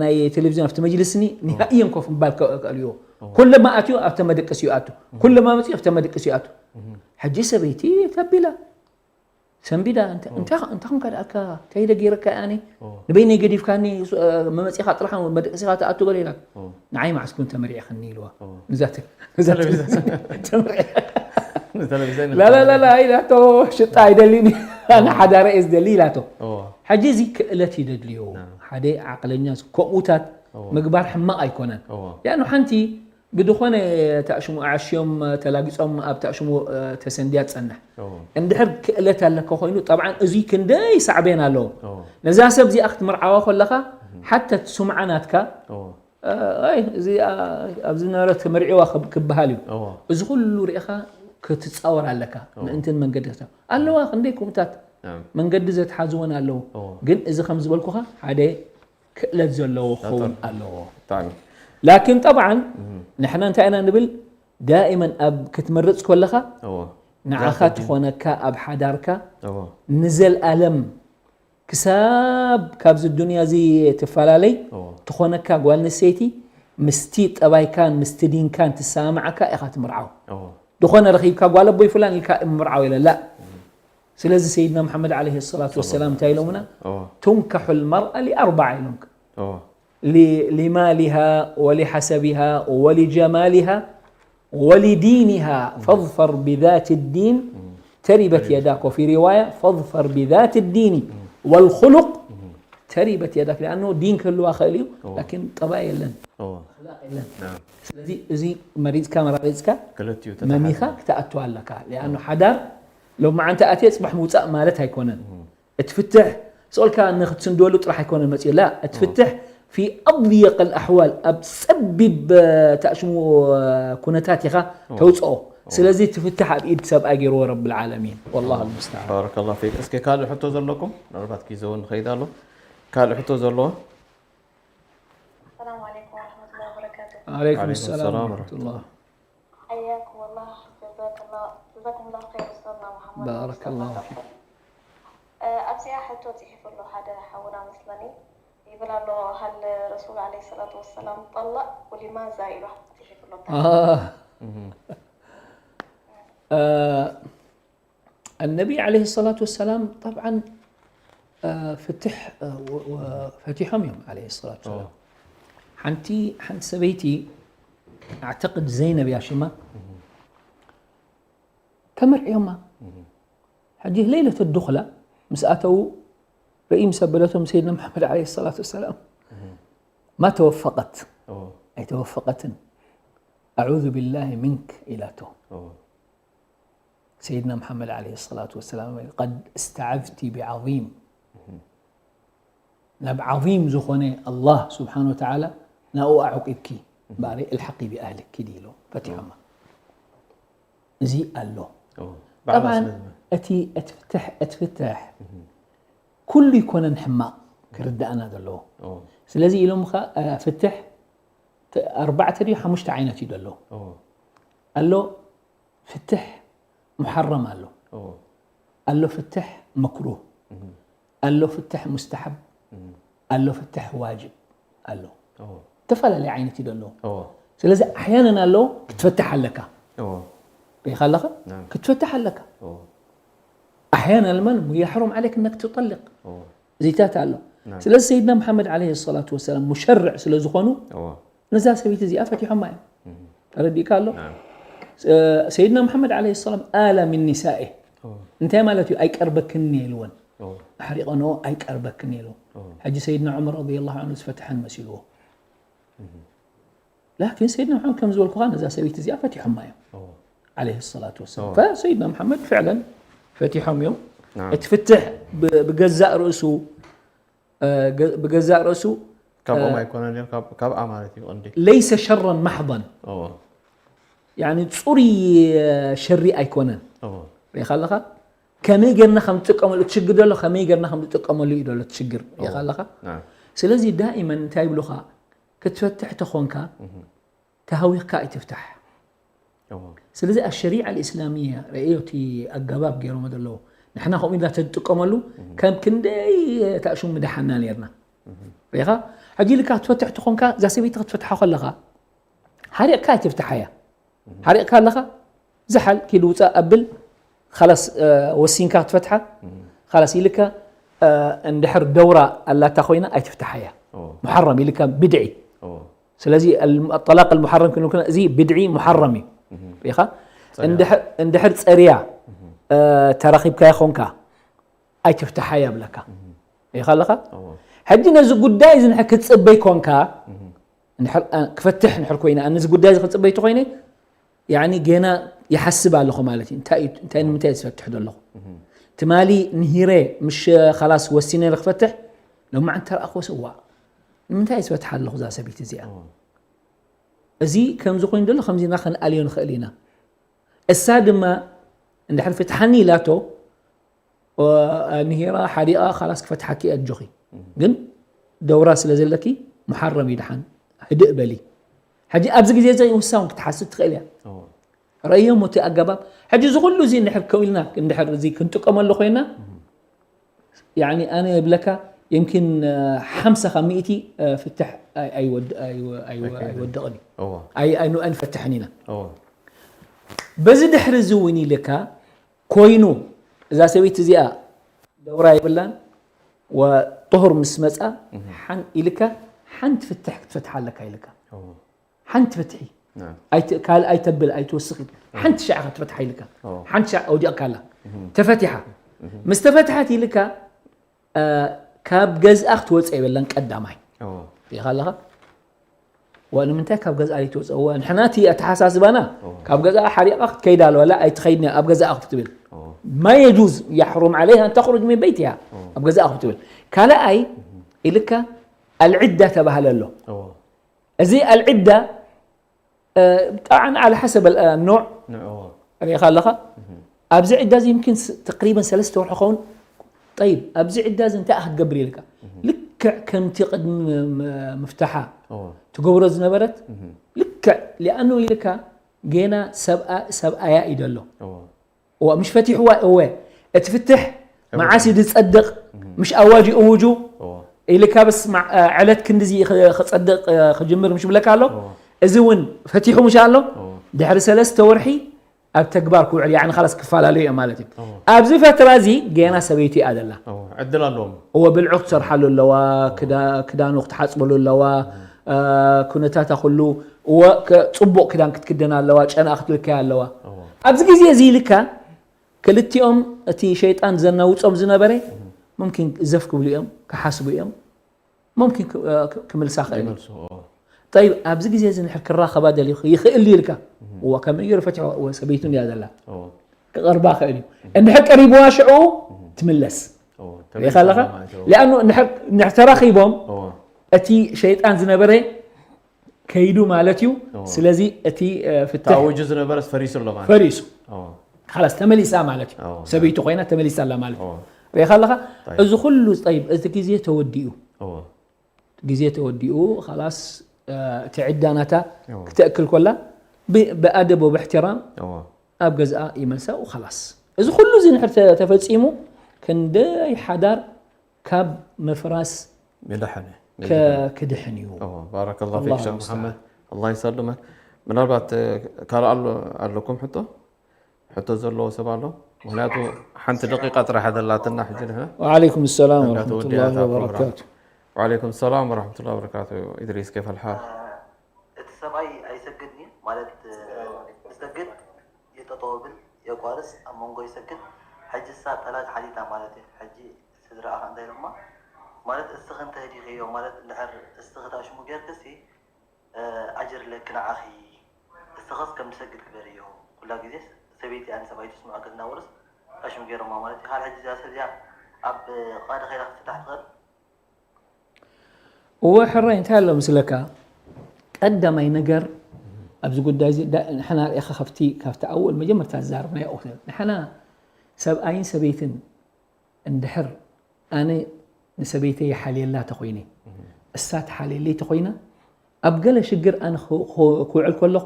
ናይ ቴሌቪዝዮን ኣብቲ መጅልስኒ ንሃእየን ኮፍ ምባል ከ- ከእልዮ ኩለማ ኣትዩ ኣብቲ መደቅሲ ይኣቱ ኩለማ መፅዩ ኣብቲ መደቅሲ ይኣቱ ሕጂ ሰበይቲ ተቢላ ሰንቢዳ እንተ- እንታይ እንታይ ኮንካ ደኣካ ከይደ ገይረካ ኣነ ኦ ንበይነይ ገዲፍካኒ ሱ- መመፂኻ ጥራሕ መደቅሲኻ ትኣቱ ገለ ኢላ ኦ ንዓይ መዓስ ኩን ተመሪዕኽኒ ኢልዋ ኦ ነዛ ተ- ነዛ ተ- ተመሪዐ ንቴሌቪዝዮን ላላላላ ኢላቶ ሽጣ ኣይደሊኒ ኣነ ሓዳረ እየ ዝደሊ ኢላቶ ኦ ሕጂ እዚ ክእለት እዩ ደድልዮ ሓደ ዓቅለኛ ከምኡታት ኦ ምግባር ሕማቅ ኣይኮነን ኦ ያኑ ሓንቲ ብድኾነ ተኣሽሙ ኣዕሽዮም ተላጊጾም ኣብ ተኣሽሙ ተሰንድያ ትጸንሕ ኦ እንድሕር ክእለት ኣለካ ኮይኑ ጠብዓን እዙይ ክንደይ ሳዕቤን ኣለዎ ኦ ነዛ ሰብ እዚኣ ክትምርዓዋ ከለኻ ሓተ ትስምዓ ናትካ ኦ ኣይ እዚ ኣብዚ ነበረ ተመርዒዋ ክብ- ክበሃል እዩ ኦ እዚ ኩሉ ርኢኻ ክትፃወር ኣለካ ምእንትን መንገዲ ክተ ኣለዋ ክንደይ ከምኡታት ናም መንገዲ ዘትሓዝወን ኣለዉ ኦ ግን እዚ ከም ዝበልኩኻ ሓደ ክእለት ዘለዎ ክኸውን ኣለዎ ብጣዕሚ ላኪን ጠብዓን ንሕና እንታይ ኢና ንብል ዳእመን ኣብ ክትመርፅ ከለኻ ኦ ንዓኻ ትኾነካ ኣብ ሓዳርካ ኦ ንዘልኣለም ክሳብ ካብዚ ዱንያ እዚ ትፈላለይ ኦ ትኾነካ ጓል ኣንስተይቲ ምስቲ ጠባይካን ምስቲ ዲንካን ትሰማማዓካ ኢኻ ትምርዓው ኦ ዝኾነ ረኺብካ ጓል ኣቦይ ፍላን ኢልካ ምርዓው የለ ላ ስለዚ ሰይድና መሓመድ ዓለይሂ ሰላቱ ወሰላም እንታይ ኢሎምና ኦ ቱንካሑ ልመርኣ ሊኣርባዓ ኢሎም ኦ ل- لمالها ولحسبها ولجمالها ولدينها فاظفر بذات الدين تربت يداك وفي رواية فاظفر بذات الدين والخلق تربت يداك لأنه دين ክህልዋ ክእል እዩ ኦ لكن ጠባይ የለን ኦ ኣኽላቕ የለን ናም ስለዚ እዚ መሪፅካ መራሪፅካ ክልቲኡ መሚኻ ተተሓዘ ክትኣቱ ኣለካ لأنه ሓዳር ሎማዓንቲ ኣትየ ፅባሕ ምውፃእ ማለት ኣይኮነን እቲ ፍትሕ ስኦልካ ንክትስንድወሉ ጥራሕ ኣይኮነ መፅኡ ላ እቲ ፍትሕ في أضيق الأحوال ኣብ ፀቢብ ተእሽሙ ኩነታት ኢኻ ተውፅኦ ስለዚ እቲ ፍትሕ ኣብ ኢድ ሰብኣይ ገይርዎ رب العالمين والله المستعان ባረከላሁ ፊክ። እስኪ ካልእ ሕቶ ዘለኩም? ምናልባት ግዜ እውን ንኸይድ ኣሎ። ካልእ ሕቶ ዘለዎ? السلام عليكم ورحمة الله وبركاته. عليكم عليكم السلام السلام ورحمة الله حياكم الله، جزاك الله، جزاكم الله خير أستاذنا محمد. بارك الله فيك. እ፣ ኣብዚኣ ሕቶ ፅሒፉ ኣሎ ሓደ ሓውና መስለኒ ይብል ኣሎ هل رسول عليه الصلاة والسلام طلق ولماذا ኢሉ ፅሒፉ ኣሎ። آه. آه، النبي عليه الصلاة والسلام طبعا آه، فتح آه، و- و- ፈቲሖም እዮም عليه الصلاة والسلام ሓንቲ ሓንቲ ሰበይቲ أعتقد زينب يا ሽማ ተመርዕዮማ ሕጂ ليلة الدخلة ምስ ኣተዉ ርእይ ምስ ኣበለቶም ሰይድና መሓመድ عليه الصلاة والسلام ما توفقت ኣይተወፈቀትን أعوذ بالله منك ኢላቶ سيدنا محمد عليه الصلاة والسلام قد استعذت بعظيم ናብ عظيم ዝኾነ الله سبحانه وتعالى ናብኡ ኣዕቂብኪ እምበኣር እልሓቂ ብኣህልኪ ድዩ ኢሉ ፈቲሖማ። እዚ ኣሎ። ጠብዓን እቲ እቲ ፍትሕ እቲ ፍትሕ ኩሉ ይኮነን ሕማቕ ክርዳእና ዘለዎ። ስለዚ ኢሎም ከ ፍትሕ ኣርባዕተ ድዩ ሓሙሽተ ዓይነት እዩ ዘሎ። ኣሎ ፍትሕ ሙሓረም ኣሎ፣ ኣሎ ፍትሕ መክሩህ፣ ኣሎ ፍትሕ ሙስተሓብ፣ ኣሎ ፍትሕ ዋጅብ ኣሎ። ዝተፈላለየ ዓይነት እዩ ዘሎ። ስለዚ ኣሕያነን ኣሎ ክትፈትሕ ኣለካ። ሪኢኻ ኣለኻ? ክትፈትሕ ኣለካ። ኣሕያነን መን የሕሩም ዓለይክ እነክ ትጠልቅ እዚታት ኣሎ። ስለዚ ሰይድና መሓመድ ዓለይሂ ሰላቱ ወሰላም ሙሸርዕ ስለ ዝኾኑ ነዛ ሰበይቲ እዚኣ ፈቲሖማ እዮም። ተረዲእካ ኣሎ? ሰይድና መሓመድ ዓለይሂ ሰላም ኣለ ሚን ኒሳኢ እንታይ ማለት እዩ? ኣይቀርበክን ኢልወን። ኣሕሪቐንኦ ኣይቀርበክን ኢልዎ። ሕጂ ሰይድና ዑመር ረዲየላሁ ዐንሁ ዝፈትሐን መሲልዎ። ላኪን ሰይድና መሓመድ ከም ዝበልኩኻ ነዛ ሰበይቲ እዚኣ ፈቲሖማ እዮም ዓለይሂ ሰላቱ ወሰላም። ፈሰይድና መሓመድ ፍዕለን ፈቲሖም እዮም። እቲ ፍትሕ ብገዛእ ርእሱ ብገዛእ ርእሱ ካብኦም ኣይኮነን እዮም፣ ካብ- ካብኣ ማለት እዩ ቀንዲ። ለይሰ ሸረን ማሕضን እዎ። ያኒ ጽሩይ ሸሪ ኣይኮነን። እዎ። ሪኢኻ ኣለኻ? ከመይ ጌርና ከም ዝጥቀመሉ እቲ ሽግር ዘሎ ከመይ ጌርና ከም ዝጥቀመሉ እዩ ዘሎ እቲ ሽግር። ሪኢኻ ኣለኻ? ናም። ስለዚ ዳኢመን እንታይ ይብሉኻ ክትፈትሕ ተኾንካ ተሃዊኽካ ኣይትፍታሕ። እዎ። ስለዚ ኣሸሪዓ ልእስላሚያ ረእዮ እቲ ኣገባብ ገይሮሞ ዘለዉ ንሕና ከምኡ ኢልና ተንጥቀመሉ ከም ክንደይ ታእሹም ምደሓና ነርና። ሪኢኻ ሕጂ ኢልካ ክትፈትሕ ተኾንካ እዛ ሰበይቲ ክትፈትሓ ከለኻ ሓሪቕካ ኣይትፍትሓያ። ሓሪቕካ ኣለኻ ዝሓል ኪድ ውፃእ ኣብል ካላስ ወሲንካ ክትፈትሓ ካላስ ኢልካ እንድሕር ደውራ ኣላታ ኮይና ኣይትፍትሓያ። ሙሓረም ኢልካ ብድዒ ስለዚ ጠላቅ ልሙሓረም ክንብል ከለና እዚ ብድዒ ሙሓረም እዩ። ሪኢኻ እንድሕር ፀርያ ተራኺብካዮ ኾንካ ኣይትፍትሓያ ብለካ። ሪኢኻ ኣለኻ? ሕጂ ነዚ ጉዳይ እዚ ንሕ ክትፅበይ ኮንካ ክፈትሕ ንሕር ኮይነ ኣነዚ ጉዳይ እዚ ክፅበይ ተኮይነ ያኒ ገና ይሓስብ ኣለኹ ማለት እዩ። እንታይ እዩ- እንታይ ንምንታይ ዝፈትሕ ዘለኹ ትማሊ ንሂረ ምሽ ካላስ ወሲነ ክፈትሕ ሎማዓንቲ ተረኣኽዎ ሰዋ ንምንታይ ዝፈትሓ ኣለኹ እዛ ሰበይቲ እዚኣ እዚ ከምዚ ኮይኑ ዘሎ ከምዚና ክንኣልዮ ንኽእል ኢና። እሳ ድማ እንድሕር ፍትሓኒ ኢላቶ ንሂራ ሓሪቓ ካላስ ክፈትሓኪ ኣጆኺ ግን ደውራ ስለ ዘለኪ ሙሓረም እዩ ድሓን ህድእ በሊ። ሕጂ ኣብዚ ግዜ እዚ ውሳውን ክትሓስብ ትኽእል እያ። ረእዮም እቲ ኣገባብ ሕጂ እዚ ኩሉ እዚ እንድሕር ከው ኢልና እንድሕር እዚ ክንጥቀመሉ ኮይና ያኒ ኣነ እብለካ የምኪን ሓምሳ ካብ ሚእቲ ፍትሕ ኣይወድቕን እዩ ኣይንፈትሕን ኢና። በዚ ድሕሪ እዚ እውን ኢልካ ኮይኑ እዛ ሰበይቲ እዚኣ ደውራ የብላን ወጥሁር ምስ መፃ ሓን ኢልካ ሓንቲ ፍትሕ ክትፈትሓ ኣለካ ኢልካ ሓንቲ ፍትሒ ካልእ ኣይተብል ኣይትወስኽ ሓንቲ ሻዕ ክትፈትሓ ኢልካ ሓንቲ ሻዕ ኣውዲቕካ ኣላ ተፈቲሓ ምስ ተፈትሓት ኢልካ ካብ ገዝኣ ክትወፀ የብላን ቀዳማይ ሪኢኻ ኣለኻ ንምንታይ ካብ ገዝኣ ዘይትወፅእ ንሕና እቲ ኣተሓሳስባና ካብ ገዝኣ ሓሪቓ ክትከይድ ኣለዋ ኣይትኸይድን ኣብ ገዝኣ ክትብል ما يجوز يحرم عليها أن تخرج من بيتها ኣብ ገዝኣ ክትብል ካልኣይ ኢልካ ኣልዕዳ ተባህለ ኣሎ እዚ ኣልዕዳ طبعا على حسب النوع ሪኢኻ ኣለኻ ኣብዚ ዕዳ እዚ يمكن تقريبا ሰለስተ ወርሒ ኸውን طيب ኣብዚ ዕዳ እዚ እንታይ ክትገብር ኢልካ ልክዕ ከምቲ ቅድሚ ምፍታሓ ትገብሮ ዝነበረት ልክዕ لأنه ኢልካ ጌና ሰብኣያ እዩ ዘሎ እዋ ምሽ ፈቲሕዋ እወ እቲ ፍትሕ መዓስ እዩ ዝጸድቕ ምሽ ኣዋጅ ይእውጁ ኢልካ በስ ዕለት ክንድዚ ክጸድቕ ክጅምር ምሽ ብለካ ኣሎ እዚ እውን ፈቲሑ ምሽ ኣሎ ድሕሪ ሰለስተ ወርሒ ኣብ ተግባር ክውዕል ያዕኒ ካላስ ክፈላለዩ እዮም ማለት እዩ ኣብዚ ፈትራ እዚ ገና ሰበይቲ እያ ዘላ ዕድል ኣለዎም እወ ብልዑ ክትሰርሓሉ ኣለዋ ክዳኑ ክትሓፅበሉ ኣለዋ ኩነታታ ኩሉ እወ ጽቡቕ ክዳን ክትክደን ኣለዋ ጨና ክትልከያ ኣለዋ ኣብዚ ግዜ እዚ ኢልካ ክልቲኦም እቲ ሸይጣን ዘናውጾም ዝነበረ ሙምኪን ዘፍ ክብሉ እዮም ክሓስቡ እዮም ሙምኪን ክምልሳ ክእል እዩ ጠይብ ኣብዚ ግዜ እዚ ንሕር ክራኸባ ደልዩ ይኽእል ኢልካ እዋ ከመይ ገይሩ ፈትሖ እወ ሰበይቱ እንድያ ዘላ ክቐርባ ክእል እዩ እንድሕር ቀሪብዋ ሽዑ ትምለስ ሪኢኻ ኣለኻ ሊኣኑ ንሕር ተራኺቦም እቲ ሸይጣን ዝነበረ ከይዱ ማለት እዩ። ስለዚ እቲ ፍትሕ ተኣዊጁ ዝነበረስ ፈሪሱ ኣሎ ማለት እዩ። ፈሪሱ። ካላስ ተመሊሳ ማለት እዩ። ሰበይቱ ኮይና ተመሊሳ ኣላ ማለት እዩ። ሪኢኻ ኣለኻ? እዚ ኩሉ ጠይብ፣ እዚ ግዜ ተወዲኡ። ግዜ ተወዲኡ፣ ካላስ እቲ ዕዳ ናታ ክተእክል ኮላ፣ ብኣደብ ወብእሕትራም ኣብ ገዝኣ ይመልሳ፣ ካላስ። እዚ ኩሉ እዚ ንድሕር ተፈጺሙ፣ ክንደይ ሓዳር ካብ ምፍራስ ክድሕን እዩ። ባረከላሁ ፊክ ሸኽ መሓመድ፣ ኣላህ ይሰልመክ። ምናልባት ካልእ ኣለኩም ሕቶ? ሕቶ ዘለዎ ሰብ ኣሎ? ምክንያቱ ሓንቲ ደቂቃ ጥራሕ ዘለትና ሕጂ ንሕና። ወዓለይኩም ሰላም ወረሕመቱላሂ ወበረካቱ። ወዓለይኩም ሰላም ወረሕመቱላሂ ወበረካቱ። ኢድሪስ ኬፍ ኣልሓል? እቲ ሰብኣይ ኣይሰግድን እዩ ማለት ይሰግድ ይጠጠው ብል የቋርስ ኣብ መንጎ ይሰግድ። ሕጂ እሳ ጠላቅ ሓቲታ ማለት እዩ። ሕጂ ስድራኣ እንታይ ኢሎማ ማለት እስኺ እንተህዲኽዮ ማለት እንድሕር እስኺ ታሽሙ ጌርክሲ ኣጅር ኣለኪ ንዓኺ እስኽስ ከም ትሰግድ ግበርዮ። ኩላ ግዜስ ሰበይቲ ኣነ ሰብኣይ ትስምዖ ገዝና ወርስ ታሽሙ ጌሮማ ማለት እዩ። ሃል ሕጂ እዛ ሰብ እዚኣ ኣብ ቃዲ ከይዳ ክትፍታሕ ትኽእል? እወ ሕራይ እንታይ ኣሎ ምስለካ ቀዳማይ ነገር ኣብዚ ጉዳይ እዚ ንሕና ርኢኻ ካብቲ ካብቲ ኣወል መጀመርታ ዝዛረብናዮ ወቅት ንሕና ሰብኣይን ሰበይትን እንድሕር ኣነ ንሰበይተይ ይሓልየላ ተኾይነ እሳ ትሓልየለይ ተኾይና ኣብ ገለ ሽግር ኣነ ክውዕል ከለኹ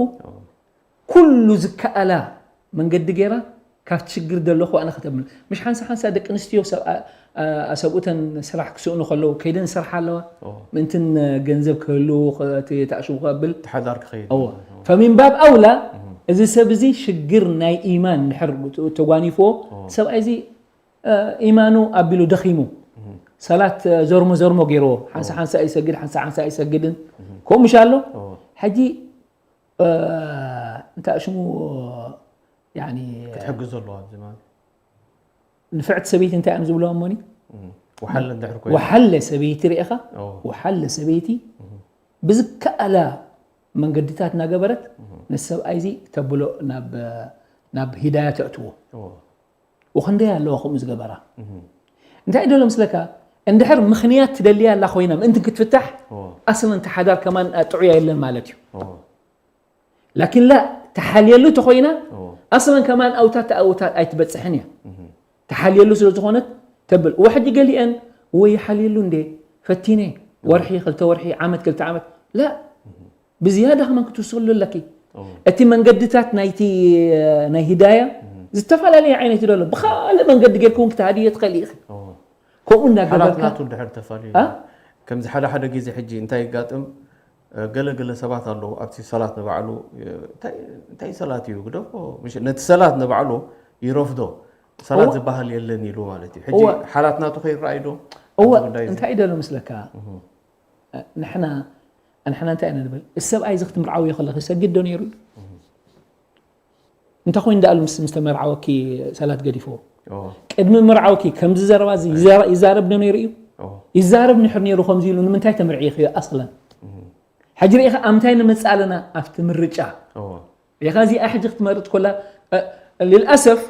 ኩሉ ዝከኣላ መንገዲ ገይራ ካብቲ ሽግር ዘለኹ ኣነ ከተብል ምሽ ሓንሳ ሓንሳ ደቂ ኣንስትዮ ሰብኡተን ስራሕ ክስእኑ ከለዉ ከይደን ስርሓ ኣለዋ ምእንትን ገንዘብ ክህልዉ ተኣሽቡ ከብል ተሓዳር ክኸይድ ፈሚን ባብ ኣውላ እዚ ሰብ እዚ ሽግር ናይ ኢማን ድሕር ተጓኒፍዎ ሰብኣይ እዚ ኢማኑ ኣቢሉ ደኺሙ ሰላት ዘርሞ ዘርሞ ገይርዎ ሓንሳ ሓንሳ ይሰግድ ሓንሳ ሓንሳ ይሰግድን ከምኡ ምሽ ኣሎ ሕጂ እንታይ ሽሙ ክትሕግዞ ኣለዋ ንፍዕቲ ሰበይቲ እንታይ እዮም ዝብለዋ እሞኒ ወሓለ ሰበይቲ ርኢኻ ወሓለ ሰበይቲ ብዝከኣላ መንገድታት እናገበረት ነሰብኣይ እዚ ተብሎ ናብ ሂዳያ ተእትዎ ወክንደይ ኣለዋ ከምኡ ዝገበራ እንታይ ደሎ ምስለካ እንድሕር ምኽንያት ትደልያ ኣላ ኮይና ምእንቲ ክትፍታሕ ኣስለን ተሓዳር ከማን ጥዑያ የለን ማለት እዩ ላኪን ላ ተሓልየሉ ተኮይና ኣስለን ከማን ኣውታት ኣውታት ኣይትበፅሕን እያ ተሓልየሉ ስለ ዝኾነት ተብል ወሕጂ ገሊአን ወይ ሓልየሉ እንዴ ፈቲነ ወርሒ ክልተ ወርሒ ዓመት ክልተ ዓመት ላ ብዝያዳ ከማን ክትውስኽሉ ኣለኪ እቲ መንገድታት ናይቲ ናይ ሂዳያ ዝተፈላለየ ዓይነት ይደሎ ብካልእ መንገዲ ጌርክውን ክትሃድዮ ትኽእል ኢኺ ከምኡ እንዳገበርካ ከምዚ ሓደ ሓደ ግዜ ሕጂ እንታይ ይጋጥም ገለ ገለ ሰባት ኣለዉ ኣብቲ ሰላት ንባዕሉ እንታይ ሰላት እዩ ግደፎ ነቲ ሰላት ንባዕሉ ይረፍዶ ሰላት ዝበሃል የለን ኢሉ ማለት እዩ ሕጂ ሓላት ናቱ ከይረኣይ ዶ እወ እንታይ ደሎ ምስለካ ንሕና ንሕና እንታይ ኢና ንብል እዚ ሰብኣይ እዚ ክትምርዓውዮ ከለኺ ሰጊድ ዶ ነይሩ እዩ እንታይ ኮይኑ ደኣሉ ምስ ምስ ተመርዓወኪ ሰላት ገዲፍዎ ቅድሚ ምርዓውኪ ከምዚ ዘረባ እዚ ይዛረብ ዶ ነይሩ እዩ ይዛረብ ንሕር ነይሩ ከምዚ ኢሉ ንምንታይ ተምርዒኺ ኣስለን ሕጂ ርኢኻ ኣብ ምንታይ ንምፅእ ኣለና ኣብቲ ምርጫ ሪኻ እዚኣ ሕጂ ክትመርጥ ኮላ ልልኣሰፍ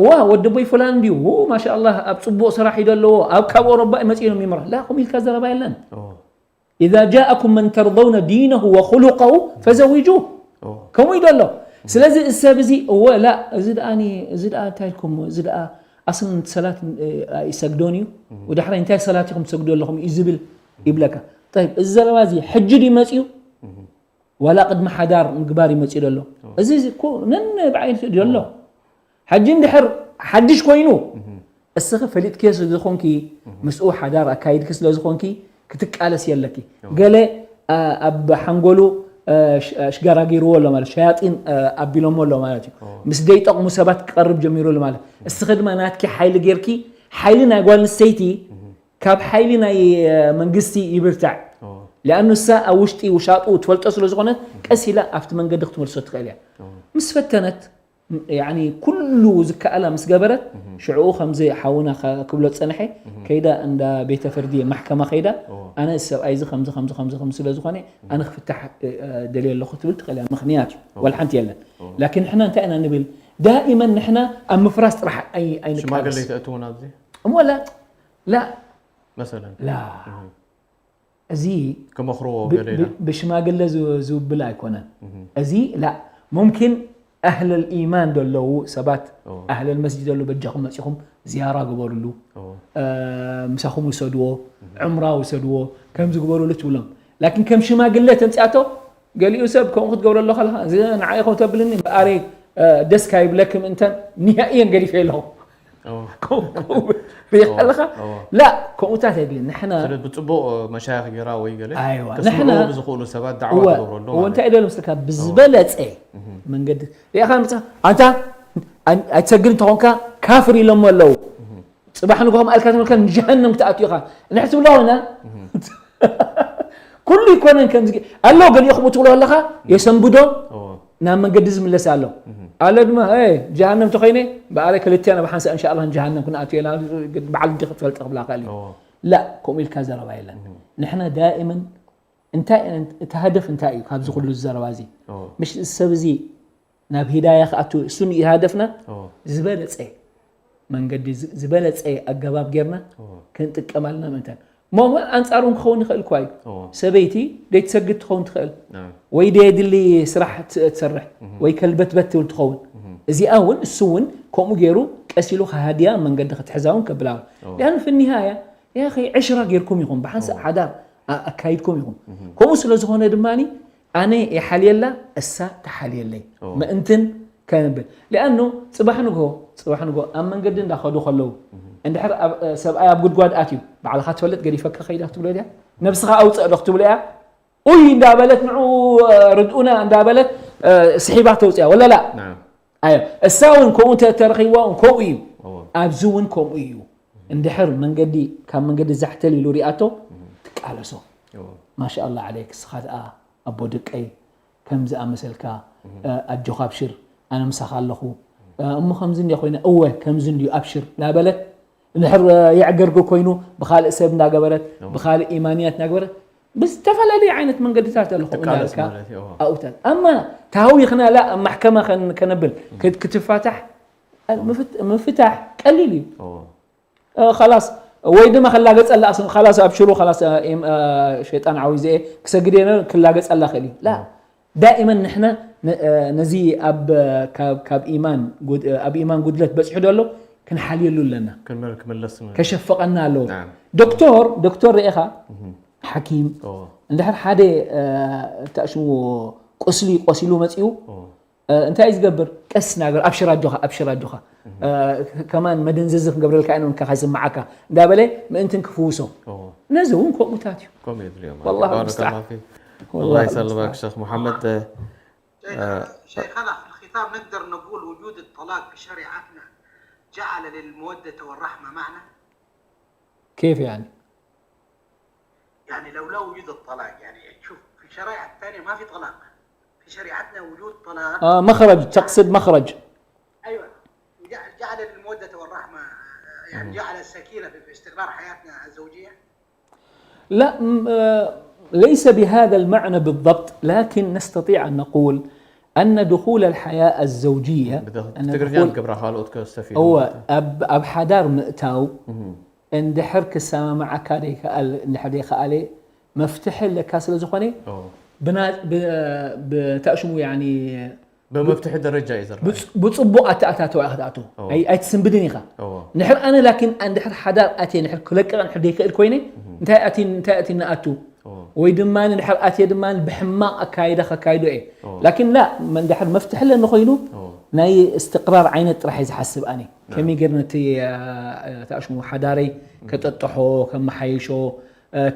ዋ ወዲ ቦይ ፍላን እንዲዩ ማሻ ኣላህ ኣብ ፅቡቅ ስራሕ እዩ ዘለዎ ኣብ ካብ ኦሮባ እዩ መፂኡ ነው የሚመራ ላ ከምኡ ኢልካ ዘረባ የለን إذا جاءكم من ترضون دينه وخلقه فزوجوه ከምኡ እዩ ዘሎ ስለዚ እዚ ሰብ እዚ እወ ላ እዚ ደኣ እዚ ደኣ እንታይ ኢልኩም እዚ ደኣ ኣስን ሰላት ይሰግዶን እዩ ወዳሕራይ እንታይ ሰላት ኢኹም ትሰግዱ ኣለኹም እዩ ዝብል ይብለካ طيب እዚ ዘረባ እዚ ሕጂ ድዩ መፂኡ ዋላ ቅድሚ ሓዳር ምግባር ይመፅእ ዘሎ እዚ እኮ ነነ ብዓይነቱ ድዮ ኣሎ ሓጂ እንድሕር ሓድሽ ኮይኑ እስኺ ፈሊጥክዮ ስለ ዝኾንኪ ምስኡ ሓዳር ኣካይድኪ ስለ ዝኾንኪ ክትቃለስ የለኪ ገለ ኣብ ሓንጎሉ ሽጋራ ገይርዎ ኣሎ ማለት ሸያጢን ኣቢሎሞ ኣሎ ማለት እዩ ምስ ደይጠቕሙ ሰባት ክቀርብ ጀሚሩ ኣሎ ማለት እስኺ ድማ ናትኪ ሓይሊ ገይርኪ ሓይሊ ናይ ጓል ንስተይቲ ካብ ሓይሊ ናይ መንግስቲ ይብርታዕ ሊኣኑ እሳ ኣብ ውሽጢ ውሻጡ ትፈልጦ ስለ ዝኾነት ቀስ ኢላ ኣብቲ መንገዲ ክትመልሶ ትኽእል እያ ምስ ፈተነት ኩሉ ዝከኣላ ምስ ገበረት ሽዕኡ ከምዚ ሓውና ክብሎ ዝፀንሐ ከይዳ እንዳ ቤተ ፍርዲ ማሕከማ ከይዳ ኣነ ሰብኣይ እዚ ከምዚ ከምዚ ከምዚ ከምዚ ስለ ዝኾነ ኣነ ክፍታሕ ደልየ ኣለኹ ትብል ትኽእል እያ ምኽንያት እዩ ዋላ ሓንቲ የለን ላኪን ንሕና እንታይ ኢና ንብል ዳኢመን ንሕና ኣብ ምፍራስ ጥራሕ ኣይንቃለስ እሞ ላ ላ መሰለን ላ እዚ ክመኽርዎ ብ- ገለ ኢና ብ- ብሽማግለ ዝ- ዝውብል ኣይኮነን። እዚ ላ ሙምኪን ኣህለል ኢማን ዘለዉ ሰባት ኦ። ኣህለል መስጂድ ዘለዉ በጃኹም መፂኹም ዝያራ ግበሩሉ፣ ኦ። እ፣ ምሳኹም ውሰድዎ፣ ዕምራ ውሰድዎ፣ ከምዚ ግበሩሉ ትብሎም። ላኪን ከም ሽማግለ ተምፅኣቶ ገሊኡ ሰብ ከምኡ ክትገብረሉ ከለኻ እዚ ንዓይ ከም ተብልኒ በኣረይ እ፣ ደስ ካይብለክም እንተን ኒሃእየን ገዲፈ ኣለኹ ኦ። ከምኡ ከምኡ ብል ከለኻ ኦ። ላ ከምኡታት የድልየን ንሕና ስለ ብፅቡቕ መሻይኽ ጌራ ወይ ገለ ኣይዋ፣ ከስምዕዎ ንሕና- ብዝኽእሉ ሰባት ዳዕዋ እወ ክገብረሉ እወ ማለት እንታይ ኢሎም ስልካ ብዝበለፀ መንገዲ ሪኢኻ ምፃ ኣንታ ኣይ- ኣይትሰግድን ተኾንካ ካፍር ኢሎሞ ኣለዉ። ፅባሕ ንግሆ ማእልካ ተመልካ ንጀሃነም ክትኣቱ ኢኻ። ንሕ ትብሎ ኮይና ኩሉ ይኮነን ከምዚ ኣሎ ገሊኦ ከምኡ ትብሎ ኣለኻ የሰንብዶ እዎ። ናብ መንገዲ ዝምለስ ኣሎ። ኣለ ድማ ጀሃነም ተኾይነ ብኣለ ክልቴና ብሓንሳእ እንሻ ኣላ ጀሃነም ክንኣቱ ኢና በዓል እንዲ ክትፈልጥ ክብላ ክእል እዩ። እዎ። ላ ከምኡ ኢልካ ዘረባ የለን። ንሕና ዳእመን እንታይ እቲ ሃደፍ እንታይ እዩ ካብዚ ኩሉ ዘረባ እዚ? እዎ። ምሽ ሰብ እዚ ናብ ሂዳያ ክኣቱ እሱ እዩ ሃደፍና። እዎ። ዝበለፀ መንገዲ ዝ- ዝበለፀ ኣገባብ ጌርና እዎ። ክንጥቀማልና ምእንታን ሞሞ ኣንፃሩ ክኸውን ይኽእል እኳ እዩ። እዎ። ሰበይቲ ደይትሰግድ ትኸውን ትኽእል ናም። ወይ ደየድሊ ስራሕ ት- ትሰርሕ ወይ ከልበትበት ትብል ትኸውን። እዚኣ እውን እሱ እውን ከምኡ ገይሩ ቀሲሉ ከሃድያ መንገዲ ክትሕዛ እውን ከብላ እዎ። ያን ፍኒሃያ ያ ዕሽራ ጌርኩም ኢኹም ብሓንሳእ ሓዳር ኣ- ኣካይድኩም ኢኹም። ከምኡ ስለ ዝኾነ ድማ ኣነ ይሓልየላ እሳ ትሓልየለይ እዎ። ምእንትን ከንብል ሊኣኑ ፅባሕ ንግሆ ፅባሕ ንግሆ ኣብ መንገዲ እንዳኸዱ ከለዉ እንድሕር ኣብ- ሰብኣይ ኣብ ጉድጓድ ኣትዩ ባዕልኻ ትፈልጥ ገዲፈካ ከይዳ ክትብሎ ድያ ነብስኻ ኣውፅእ ዶ ክትብሎ እያ ኡይ እንዳበለት ንዑ ርድኡና እንዳበለት ስሒባ ተውፅያ ወለላ ናም። ኣዮ እሳ እውን ከምኡ እንተ- ተረኺብዋ እውን ከምኡ እዩ እዎ። ኣብዚ እውን ከምኡ እዩ እንድሕር መንገዲ ካብ መንገዲ ዛሕተል ኢሉ ሪኣቶ ትቃለሶ እዎ። ማሻ ኣላ ዓለይክ እስኻ ደኣ ኣቦ ድቀይ ከም ዝኣመሰልካ ኣጆኻ ኣብሽር ኣነ ምሳኻ ኣለኹ እሞ ከምዚ እንዲያ ኮይነ እወ ከምዚ እንዲዩ ኣብሽር ናበለት እንድሕር የዕገርጉ ኮይኑ ብኻልእ ሰብ እናገበረት ብኻልእ ኢማንያት እናገበረት ብዝተፈላለዩ ዓይነት መንገድታት ኣለኹ ትቃለስ እናልካ ማለት እዩ፣ እዎ። ኣብኡታት ኣማ ታሃዊኽና ላ ኣብ ማሕከማ ከን- ከነብል ክት- ክትፋታሕ ምፍት- ምፍታሕ ቀሊል እዩ እዎ። እ፣ ኸላስ ወይ ድማ ክላገፀላ ኣስ- ኸላስ ኣብሽሩ ኸላስ እ፣ ኢም- እ፣ ሸይጣን ዓዊዘ ክሰግድ እየ ክላገፀላ ክእል እዩ ላ ዳኢመን ንሕና ነ- እ፣ ነዚ ኣብ እ፣ ካብ- ካብ ኢማን ጉድ- እ፣ ኣብ ኢማን ጉድለት በፂሑ ዘሎ ክንሓልየሉ ኣለና ክንመል ክምለስ ም- ከሸፈቐና ኣለዎ ናም። ዶክተር ዶክተር ርኢኻ ሓኪም እዎ። እንድሕር ሓደ እ፣ ተኣሽዎ ቁስሊ ቆሲሉ መፂኡ እዎ። እ፣ እንታይ እዩ ዝገብር ቀስ ናገር ኣብሽር ኣጆኻ ኣብሽር ኣጆኻ እ፣ ከማን መደንዘዚ ክንገብረልካ ኢና ንካ ከይስምዓካ እንዳበለ ምእንትን ክፍውሶ እዎ። ነዚ እውን ከምኡታት እዩ ከምኡ የድልዮም والله بارك المستعان. الله فيك والله الله يسلمك المستعان. شيخ محمد شيخ- شيخنا في الختام نقدر نقول وجود الطلاق في شريعتنا جعل للمودة والرحمة معنى؟ كيف يعني؟ يعني لو لا وجود الطلاق يعني شوف في الشرائع الثانية ما في طلاق في شريعتنا وجود طلاق آه مخرج تقصد مخرج ايوه جعل جعل للمودة والرحمة يعني جعل السكينة في في استقرار حياتنا الزوجية لا م- آه، ليس بهذا المعنى بالضبط لكن نستطيع أن نقول أن دخول الحياة الزوجية ብደ- أن ብትግርኛ دخول- ንገብራ ካልኦት ከስተፊ هو ኣብ ኣብ ሓዳር ምእታው እንድሕር ክሰማማዓካ ደይከኣል እንድሕር ደይከኣለ መፍትሒ ኣለካ ስለ ዝኾነ ብና- ብ- ብታእሽሙ ያኒ ብመፍትሒ ደረጃ እዩ ዝረኣይ ብፅ- ብፅቡቕ ኣተኣታተዋ ክትኣቱ ኦ። ኣይ- ኣይትስንብድን ኢኻ ኦ። ንሕር ኣነ ላኪን እንድሕር ሓዳር ኣትየ ንሕር ክለቅቕ እንድሕር ደይክእል ኮይነ እንታይ ኣትኒ እንታይ ኣትኒ ኣቱ ኦ። ወይ ድማ ንድሕር ኣትየ ድማ ብሕማቕ ኣካይዳ ከካይዶ እየ ኦ። ላኪን ላ እንድሕር መፍትሒ ኣለኒ ኮይኑ ኦ። ናይ እስትቅራር ዓይነት ጥራሕ እየ ዝሓስብ ኣነ ከመይ ገይር ነቲ ተኣሽሙ ሓዳረይ ከጠጥሖ ከመሓይሾ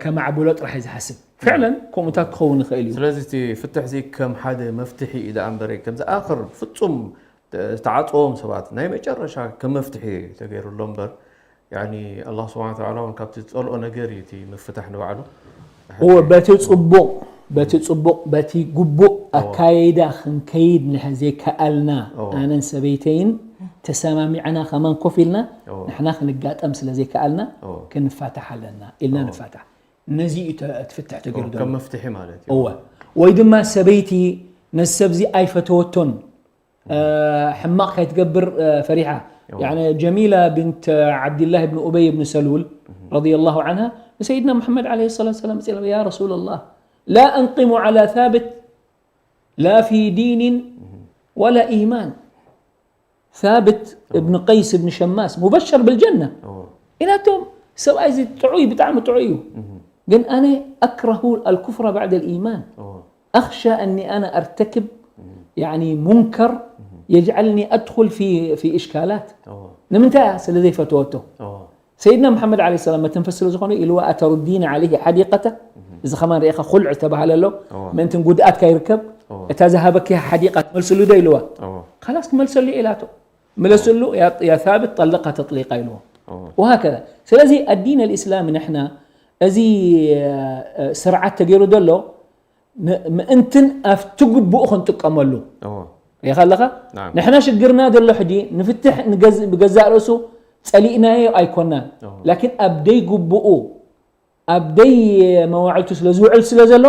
ከማዕብሎ ጥራሕ እየ ዝሓስብ ፍዕለን ከምኡታት ክኸውን ይኽእል እዩ ስለዚ እቲ ፍትሕ እዚ ከም ሓደ መፍትሒ እዩ ደኣ እምበር ከምዚ ኣኽር ፍጹም ዝተዓፀዎም ሰባት ናይ መጨረሻ ከም መፍትሒ ተገይሩሎ እምበር ያኒ ኣላህ ስብሓን ተዓላ እውን ካብቲ ዝፀልኦ ነገር እዩ እቲ ምፍታሕ ንባዕሉ እወ በቲ ፅቡቕ በቲ ፅቡቕ በቲ ግቡእ ኣካየዳ ክንከይድ ንሕ ዘይከኣልና ኣነን ሰበይተይን ተሰማሚዕና ከማን ኮፍ ኢልና ንሕና ክንጋጠም ስለ ዘይከኣልና ክንፋታሕ ኣለና ኢልና ንፋታሕ ነዚ እዩ ትፍትሕ ተገይሩ ከም መፍትሒ ማለት እዩ እወ ወይ ድማ ሰበይቲ ነዚ ሰብዚ ኣይፈተወቶን ሕማቕ ከይትገብር ፈሪሓ يعني جميلة بنت عبد الله بن أبي بن سلول رضي الله عنها، سيدنا محمد عليه الصلاة والسلام قال: يا رسول الله، لا أنقم على ثابت لا في دين ولا إيمان. ثابت بن قيس بن شماس مبشر بالجنة. إلاتهم سبعي زي تعوي بتعمل تعويه. قال: أنا أكره الكفر بعد الإيمان. أخشى أني أنا أرتكب يعني منكر يجعلني أدخل في في إشكالات. ንምንታይ ስለ ዘይፈተወቶ። سيدنا محمد عليه السلام ما تنفسل زخونه إلوا أتردين عليه حديقته. إذا خمان ريخة خلع تبع له. ما أنت نقود أتكا يركب. أتذهبك يا حديقة ملسلو ده إلوا. خلاص ملسلو إلاته. ملسلو يا يا ثابت طلقها تطليقا إلوا. وهكذا. ስለዚህ الدين الإسلام نحن እዚ ስርዓት ተገይሩ ዘሎ ምእንትን ኣብቲ ግቡእ ክንጥቀመሉ። ሪኻ ኣለኻ? ንሕና ሽግርና ዘሎ ሕጂ ንፍትሕ ብገዛእ ርእሱ ጸሊእናዮ ኣይኮናን። ላኪን ኣብ ደይ ግቡኡ ኣብ ደይ መዋዕልቱ ስለ ዝውዕል ስለ ዘሎ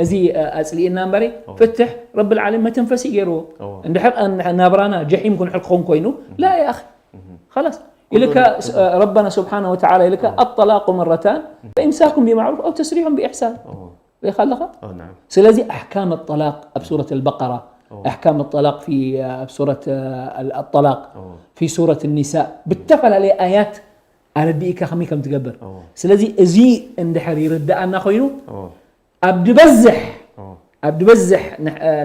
እዚ ኣጽሊእና እምበሪ ፍትሕ ረብል ዓለሚን መተንፈሲ ገይርዎ። እንድሕር ናብራና ጀሒም ክንሕር ክኾን ኮይኑ ላ ያ ኣኺ خلاص ኢልካ ረበና ስብሓነ ወተዓላ ኢልካ الطلاق مرتان فإمساك بمعروف أو تسريح بإحسان. ሪኻ ኣለኻ? ስለዚ ኣሕካም ጠላቅ ኣብ ሱረት ኣልበቀራ ኣሕካም ጠላቅ ኣብ ሱረት ኣጠላቅ ፊ ሱረት ኒሳ ብተፈላለየ ኣያት ኣረዲእካ ከመይ ከም ትገብር። ስለዚ እዚ እንድሕር ይርድኣና ኮይኑ ኣብ ድበዝሕ ኣብ ድበዝሕ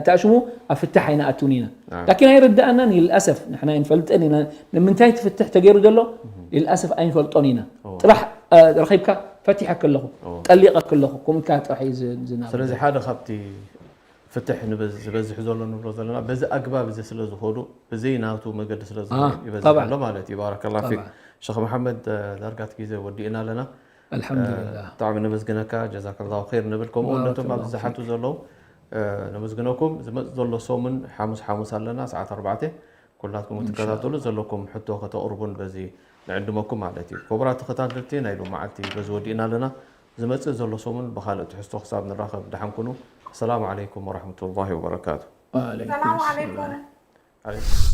ተኣሽሙ ኣብ ፍትሕ ኣይንኣትውን ኢና። ላኪን ኣይርድኣናን እዩ ልልኣሰፍ ንሕና ኣይንፈልጥን ኢና ንምንታይ እቲ ፍትሕ ተገይሩ ዘሎ ልልኣሰፍ ኣይንፈልጦን ኢና። ጥራሕ ረኺብካ ፈቲሐ ከለኹ ጠሊቐ ከለኹ ከምኡ ኢልካ ጥራሕ እዩ ዝናብ ስለዚ ሓደ ካብቲ ፍትሕ ዝበዝሕ ዘሎ ንብሎ ዘለና በዚ ኣግባብ እዚ ስለ ዝኸዱ ብዘይ ናቱ መገዲ ስለ ዝኸዱ ይበዝሕ ኣሎ ማለት እዩ። ባረከላ ፊክ ሸኽ መሓመድ ዳርጋት ግዜ ወዲእና ኣለና። ኣልሓምዱሊላህ ብጣዕሚ ነመስግነካ ጀዛከላሁ ኸይር ንብል። ከምኡ እውን ነቶም ኣብዚ ዝሓቱ ዘለዉ ነመስግነኩም። ዝመፅእ ዘሎ ሰሙን ሓሙስ ሓሙስ ኣለና ሰዓት ኣርባዕተ ኩላትኩም ክትከታተሉ ዘለኩም ሕቶ ከተቕርቡን በዚ ንዕድመኩም ማለት እዩ። ክቡራት ተኸታተልቲ ናይ ሎመዓልቲ በዚ ወዲእና ኣለና። ዝመፅእ ዘሎ ሰሙን ብኻልእ ትሕዝቶ ክሳብ ንራኸብ ደሓን ኩኑ። ሰላም ዓለይኩም ወራሕመቱላሂ ወበረካቱ። ሰላም ዓለይኩም።